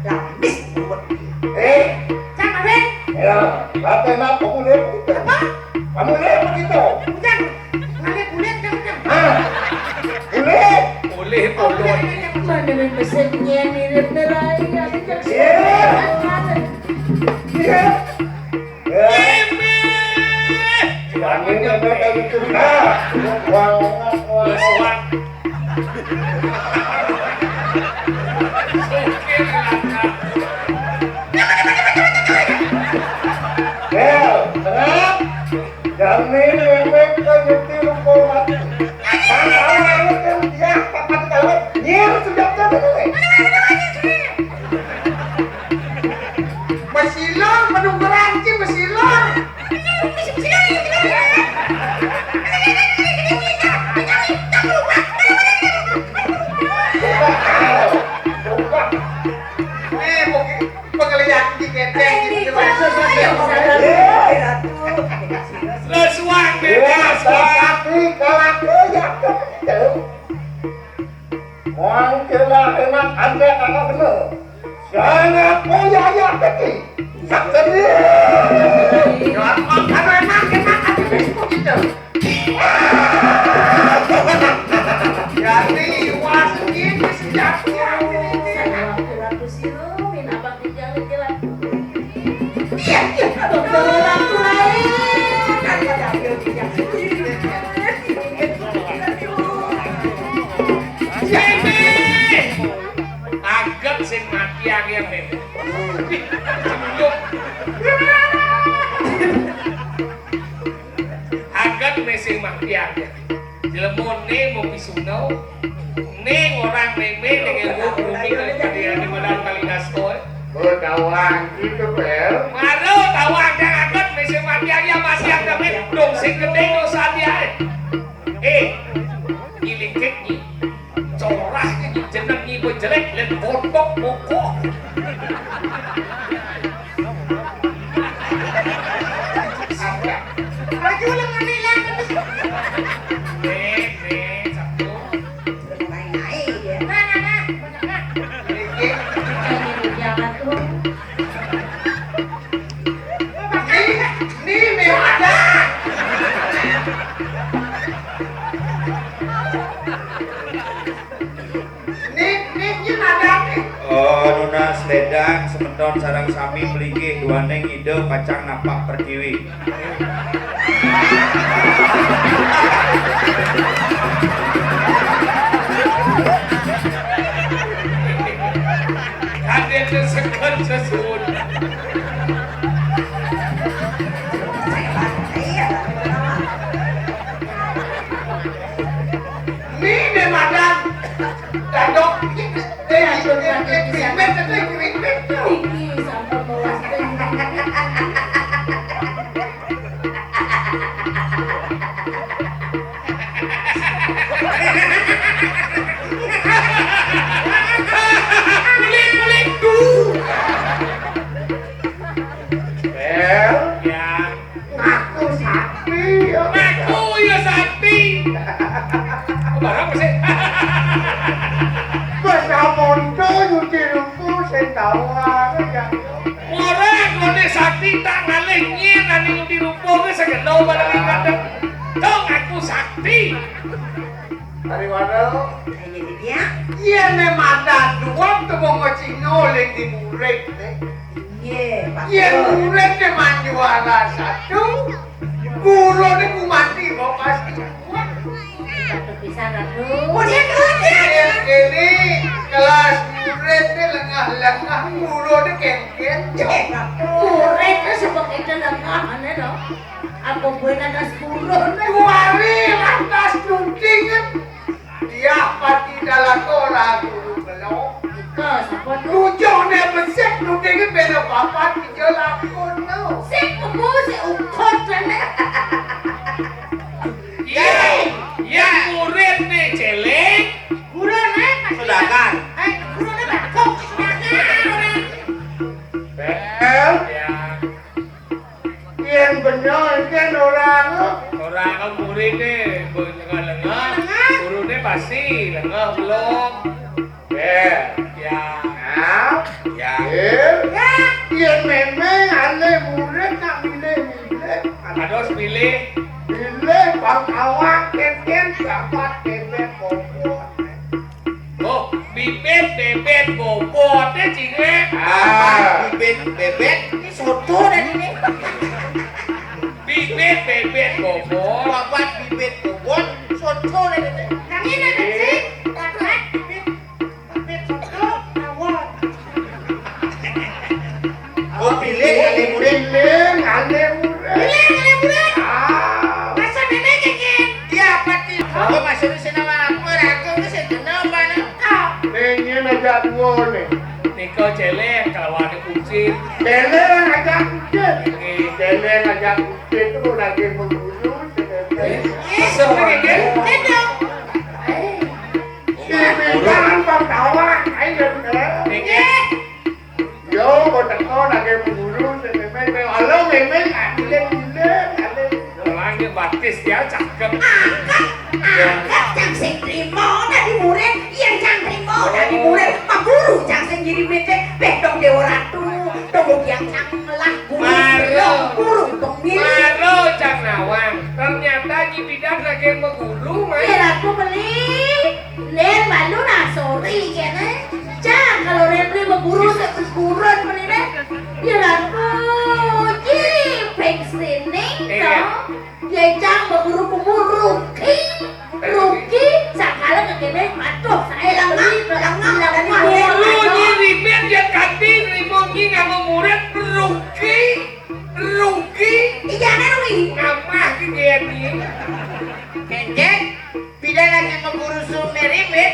Lamis buat. Eh, cang Arwin. Ya, kenapa kamu lihat begitu? Apa? Kamu lihat begitu? Udah. Ngalih bulat, udah, udah. Ah, bulat. Boleh, boleh. Mana yang mesennya mirip nerai, ada yang. Iya. Iya. Iya. Ini. Ini, ini, ini, ini. Nah, wah, wah, wah. Wah. Bel, tenang. Jani mewek ka nyuti rupa mati. Bang, kamu anu kan dia papat kawan. Nyir sudah kan itu, eh. Masilor, menunggu ranci, masilor. Eh, mungkin penglihat di gedeng gitu. Lesuang, lesuang. Mangkila enak anda kakak bener. Jangan poya ya kecil. Sakti. Jangan makan enak, enak hati Facebook itu. Jadi, wah, ini sejati ini. Iya, iya, dokter orang lain. Kan pada akhirnya. Sini. Aget sing mati akhirnya. Aget sing mati akhirnya. Jelema né mau pisuna, né orang mémé dengan gua bumi kali pada ada modal kali gastoy. Oh, tawang gitu, Pel. Maro tawang yang aget mesti mati aja masih ada mé dong sing gedé dosa dia. Eh, ilikit ni. Corah ni jeneng ni jelek dan botok bokok. Baju lengan hilang. Eh, eh, satu. Naik-naik ya. Nah, nah, nah, banyak, nah. Ini, ini, ini ada. Nih, nih, nih, ada nih. Oh, nunas ledang semeton sareng sami mlinggih duaning Ida pacang napak pertiwi. Kadén seken sesuwun. Nih, deh, Madam. Dadok. Eh, eh, eh, eh, krimet, eh, krimet. Iki sampun melas. Kulit, kulit, duh. Bel. Ya. Ngaku sakti, ya. Ngaku ya sakti. Barang sih. Wis amonto nyuci rupa sing tawang, ya. Ora, nggone sakti tak ngalih nyien ane nyuci rupa kuwi segeno barang kadang. Dong aku sakti. Pariwara. Ayo, Didia. Yén né madan duwong tembung Cina ling di murid né. Iya, Pak. Yén murid né manjuara satu, guru né ku mati bawa pasti kuat. Satu pisan, Ratu. Kemudian, kemudian. Yén kéné kelas murid né lengah-lengah, guru né kénkén. Murid né sebab itu lengah, ané loh. Apa bué lantas guru né? Kuari lantas nuding. Dia pati dalaka ora guru belum. Ika sapa tu? Tujuh né besik nuding beda papat ija lakon tu. Sing kemu si ukut né. Iya, iya murid né céléng. Guru né pasti. Sedangkan. Eh, guru né batuk. Sedangkan orang. Bel. Ya. Yén bener kan orang. Orang murid né, bener lengah. Lengah. Guru né pasti lengah belum. Bel. Ya. Nah. Ya. Bel. Ya. Yén mémé ané murid nak milih-milih. Ados milih. Milih bang awak kénkén dapat bébék bobot. Oh, bibit bébék bobot té cingé. Ah, bibit bébék ini soto dan ini. Bibit bébék bobot. Babat bibit bobot, soto dan ini. Kami nak sih, babat bibit bébék soto, tawon. Oh, pilih kali murid. Pilih kali murid. Pilih kali murid. Ah. Masa mémé kénkén. Iya, pati. Oh, maksudnya sing nama aku, aku ini sing kenal mana? Néné aja dua né. Nika céléng kalawan kucing. Céléng aja kucing. Nggih. Céléng aja kucing itu lagi menggulung. Eh, masa kénkén? Kénkén. Eh. Si Bidan Bang Tawang, ayo, Bang. Nggih. Yo, kok teko lagi menggulung, si Mémé, halo, Mémé, ah, giling, giling, giling. Orangnya batis ya, cakep. Angkat, angkat, cang sing trimo dadi murid, yén cang trimo dadi murid, Pak Guru cang sing ngirimé té, béh dong Déwa Ratu, dong ugiang cang ngelah guru, Maro. Guru dong milih. Maro cang nawang, ternyata Nyi Bidan lagi meguru, Mas. Ya, Ratu beli. Lén malu nah, sorry kéné. Cang, kalau Rémri meguru sekuran mrene. Ya ampun, iki ping sining to. Iya. Ya cang meguru kumu rugi. Rugi, sakala kekene patuh sae lengah, lengah, lengah. Kulo nyirimin ya kanti, rimo nyi nganggo murid, rugi. Rugi. Iya, kan, rugi. Ngamah ki dia ni. Kéngkén, Bidan lagi meguru Sumérimit.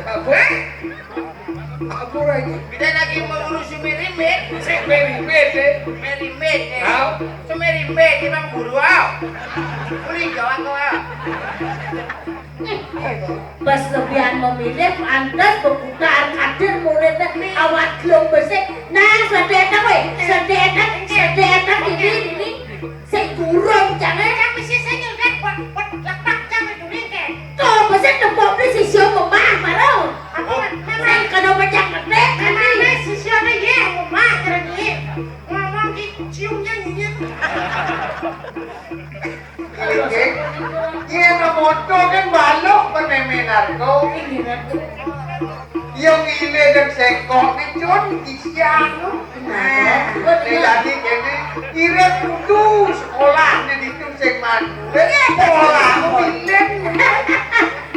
Apa? Apa lagi? Bidan lagi meguru Sumérimit. Sumérimit, eh? Mérimit, eh. Au. Sumérimit, Imam Guru, au. Uli Jawa to, au. Pas lebihan memilih, pantes bebuka kadir muridnya awak gelung besik. Nah, sedeteng, weh. Sedeteng, sedeteng ini, ini. Sing gurung, jangan. Kan mesti saya nyeldak, buat, buat lepak, jangan dulu, kan. Kok besik tepuk di sisi omah, baru. Apa, Mama? Sing kena pecah gede, kan? Mama, sisi ada, ye, omah, keren, ye. Ngomong di ciumnya, nyinyir. Nggih. Yén moto kan balok penemenan to. Yang ini dan sengkok ni cun kisian. Nah, jadi kene irit kudu sekolah ni ditu sing maju. Sekolah milen.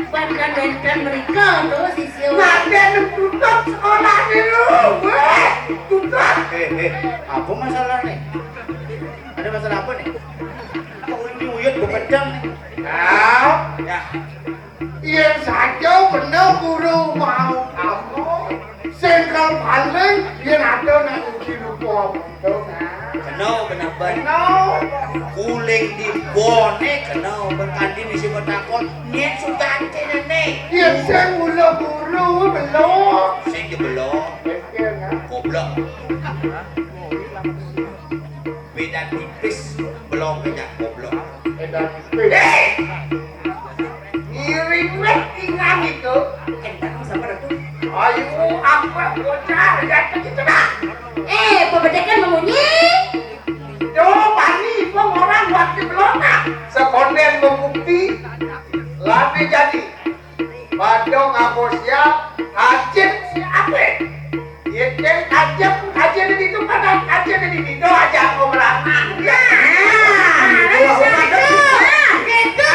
Bahkan benten mereka tu sisio. Nah, dia tutup sekolah ni lu. Weh, tutup. Eh, eh, apa masalah ni? Ada masalah apa ni? Kok uyut-uyut bekedang ni? Nah. Ya. Yén saja bener guru mau kamu, sing kal paling yén ada nak uji rupa betul, nah. Kena, kena ban. Kena. Kuling di bone kena berkandi misi betakon, nyet sutante nene. Yén sing mula guru belum. Sing dibelok. Pikir, nah. Goblok. Beda tipis belum banyak goblok. Beda tipis. Eh! Ngiring weh ingang itu. Kentang sama Ratu. Ayo, apa bocah jatuh itu dah. Eh, pembedekan memunyi. Tuh, bani, gua orang buat di belakang. Sekonden membukti. Lame jadi. Dong apa siap? Hajat siapa? Yén kancén, kancén di ditu, pada kancén di ditu aja aku beranang. Nah, nah, gitu.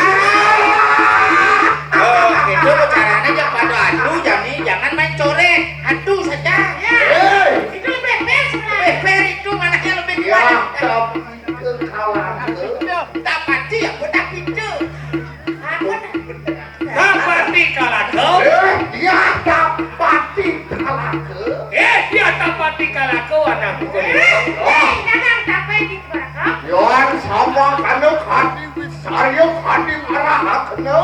Oh, gitu lo caranya, jangan pada adu, jangan, jangan main coret. Adu saja. Ya. Héi. Itu lebih fair sebenarnya. Lebih fair itu, mananya lebih kuat. Ya, tapi itu kalah. Itu, tak pati ya, tak pintu. Apa? Tapati kalaga. Eh, dia tapati kalaga. Eh, dia tapati kalaga, anak bukan. Eh, eh, jangan sampai di kalaga. Yoan sama kanu kadi wisarya kadi marahakena.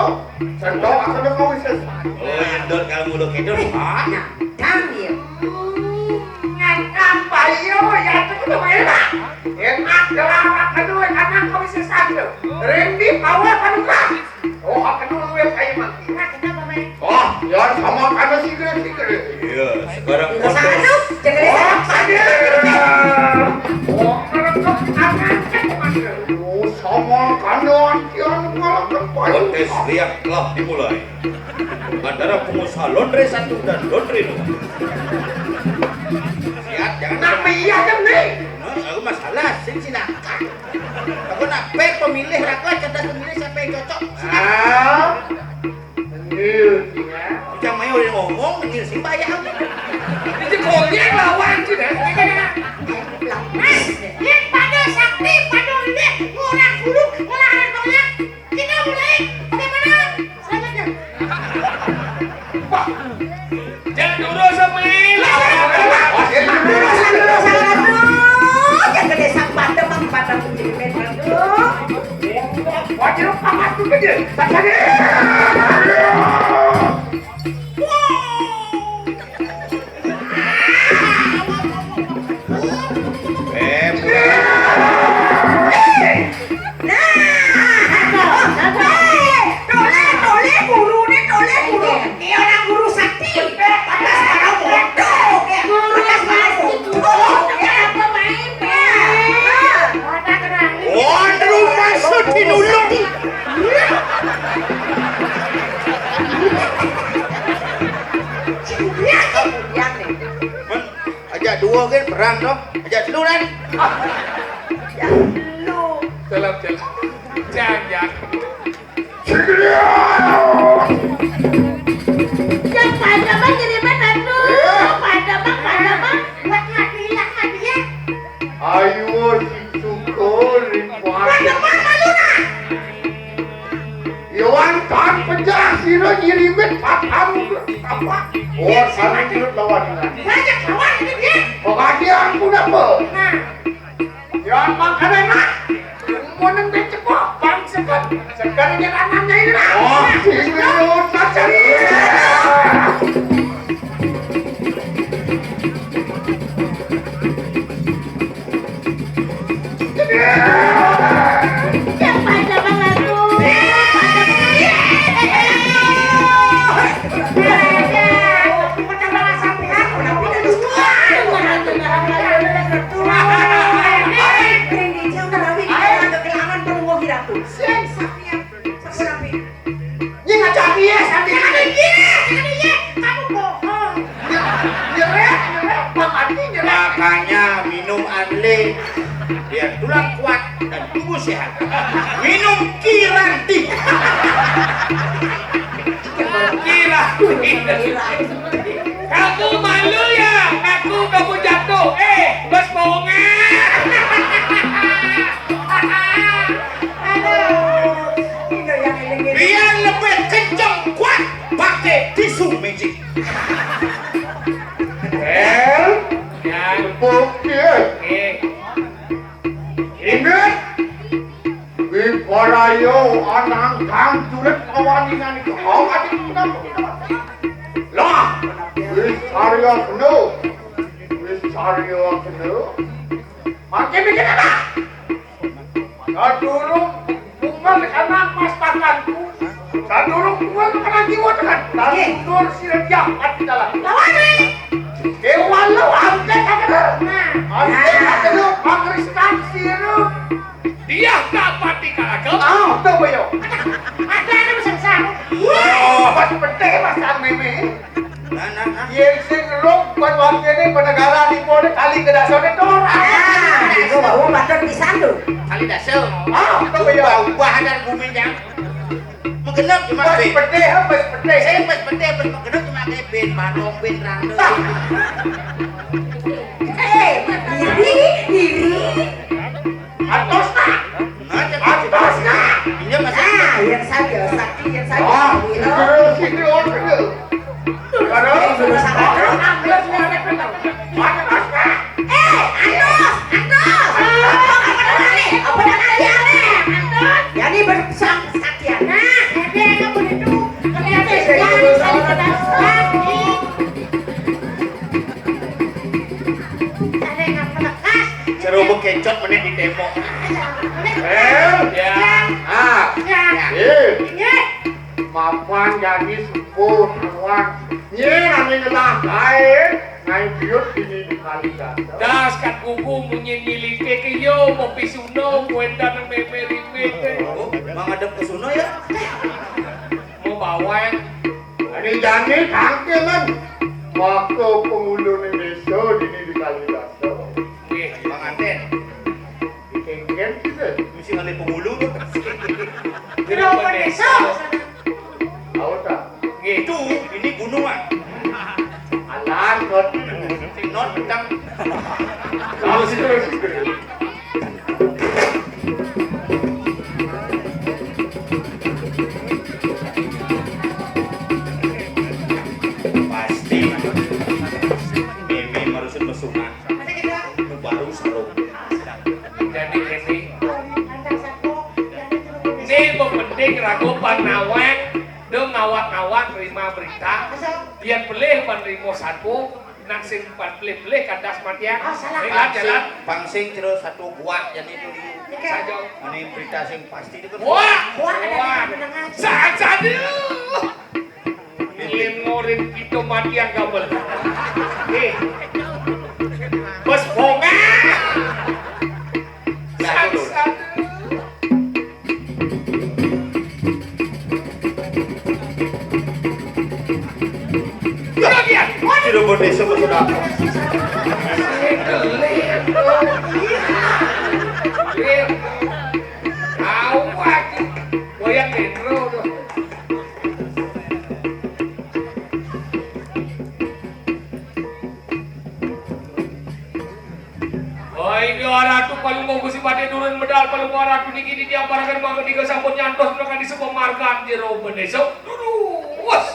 Cendok akena kawisésan. Oh, nyendot kamu lo kidul, Pak. Nah, dang ya. Hmm, ngangkang bayo, ya, itu tuh enak. Enak, gelar akena, anak kawisésan tuh. Rendi, bawa kanu kah? Oh, aku dulu ya, kayu mati. Nah, kenapa, Mai? Oh, ya sama karena sigre-sigre. Iya, sekarang. Enggak usah anu, jangan. Oh, ada. Oh, merekep anak cek mana? Oh, sama karena antian malah kepala. Kontes liak telah dimulai antara pengusaha laundry satu dan laundry dua. Siap, jangan. Nah, iya kan nih. Nah, aku masalah, sing sinakan. Aku nak pek pemilih, rakyat cerdas memilih siapa yang cocok. Ah, bener, ya. Jangan main orang ngomong, bener sih bayang. Itu konyol lawan sih, dah. Mas, yang pada sakti, pada udah, ngurang dulu, ngurang anak banyak. Kita mulai, bagaimana? Selamat ya. Wah, jangan dulu sama ini. Aduh, jangan desa pada, Bang, pada menjadi aduh. Wajib panas juga dia. Tadi. Eh, Nah, aduh, aduh. Eh, toleh, toleh, guru nih, toleh, guru. Ini orang guru sakti. Atas para bodoh, ya. Atas para bodoh, ya. Apa main, ya? Waduh, maksud dinulung. Yang nih. Ajak dua kan perang tu. Ajak telu kan. Ah. Ajak telu. Jalan, jalan. Jangan, jangan. Yang pada mah kiriman atuh. Pada mah, pada mah. Buat mati lah, mati ya. Ayo si Cukur, buat teman malu lah. Iwan kan pecah sira nyirimin patang apa? Oh, saling turut lawan. Banyak lawan ini dia. Pengadilan pun apa? Nah. Iwan makanan mah. Muneng becek kok, bang sekat. Sekarang dia tanamnya ini lah. Oh, ini saja. Sampun napi? Nying aja piye, sambil. Jangan piye, jangan piye. Kamu bohong. Nyerep, nyerep, Bang Adi nyerep. Makanya minum Anlé, biar tulang kuat dan tubuh sehat. Minum Kiranti. Kiranti. Kamu malu ya? Ngaku kamu jatuh. Eh, bos bohongan. Aduh. Biar lebih kenceng, kuat, pakai tisu magic. Eh, ya. Tepuk dia. Oke. Ingat, Wibaraya anang kang juret kawaningan itu. Oh, ati kita. Lah, wis karya kena. Wis karya kena. Makin bikin apa? Sadurung bunga anak mas pakanku. Sadurung bunga anak jiwa tekan. Lalu mundur sira diangkat di dalam. Lawan, eh. Dewa lo angkat akan. Nah. Angkat akan lo pangristan sira. Dia tak pati kalaga. Ah, tuh boyo. Ada, ada, ada bisa besar. Wah, pas pete mas kami. Penegara di pone kali ke dasar itu orang. Ah, itu baru patut pisan tuh. Kali dasar. Ah, itu ya. Ubah-ubah dan bumi jang. Menggenep cuma Pas ben. Pedih, pas pedih. Saya pas pedih, pas menggenep cuma kayak ben, manong, ben, rangda. Eh, iri, iri. Antos, Kak. Nah, jadi Antos, Kak. Iya, Mas. Ah, yang saja, sakti, yang saja. Ah, iya, sini, oh, iya. Padahal sudah sangat. Antos, Kak. Eh, Antos, Antos. Apa namanya? Apa namanya? Antos. Jadi bersang saktian. Nah, jadi aku itu. Ternyata jadi sekali kita. Ada yang lekas. Jero bekecot meneh di tembok. Eh, ya. Ah. Ya. Eh. Iya. Mapan jadi sepuh, Nawang. Nyén ané ngelah kaé, ngaé biut dini di kali gandeng. Das kan kuku munyi nyilike ke yo, mau pisuna, kuendan mémé ribet. Oh, mangadep ke sono ya? Mau bawang. Ané jani tangkelan. Waktu pengulune desa dini di kali gandeng. Nggih, panganten. Dikengken kita. Mesti ngalih pengulu tuh. Kenapa desa? Tahu tak? Nggih. Itu, ini gunungan. Alah, kot. Not pedang. Terus, terus. Pasti. Mimi marusun mesungan. Baru seru. Jadi ini. Ini penting ragu pan nawang, dong ngawak-ngawak nerima berita. Yang pelih pan nerima satu, nak sing pan pelih-pelih kadas matian. Ah, salah. Jalan, jalan. Pangsing terus satu buah jadi itu di saja. Ini berita sing pasti itu kan. Wah, wah, ada. Saat saja. Lin ngorin kita mati yang gabel. Eh. Bos bonga. Saksat. Bagian. Waduh. Tidak boleh sama sudah. Tahu aja. Goyang deh, bro. Wah, ini Ratu Palungguh Gusti Patih turun medal Palungguh Ratu niki di tiang paragan mangga tiga sampun nyantos menakan di sebuah margan jero bendesa. Durus.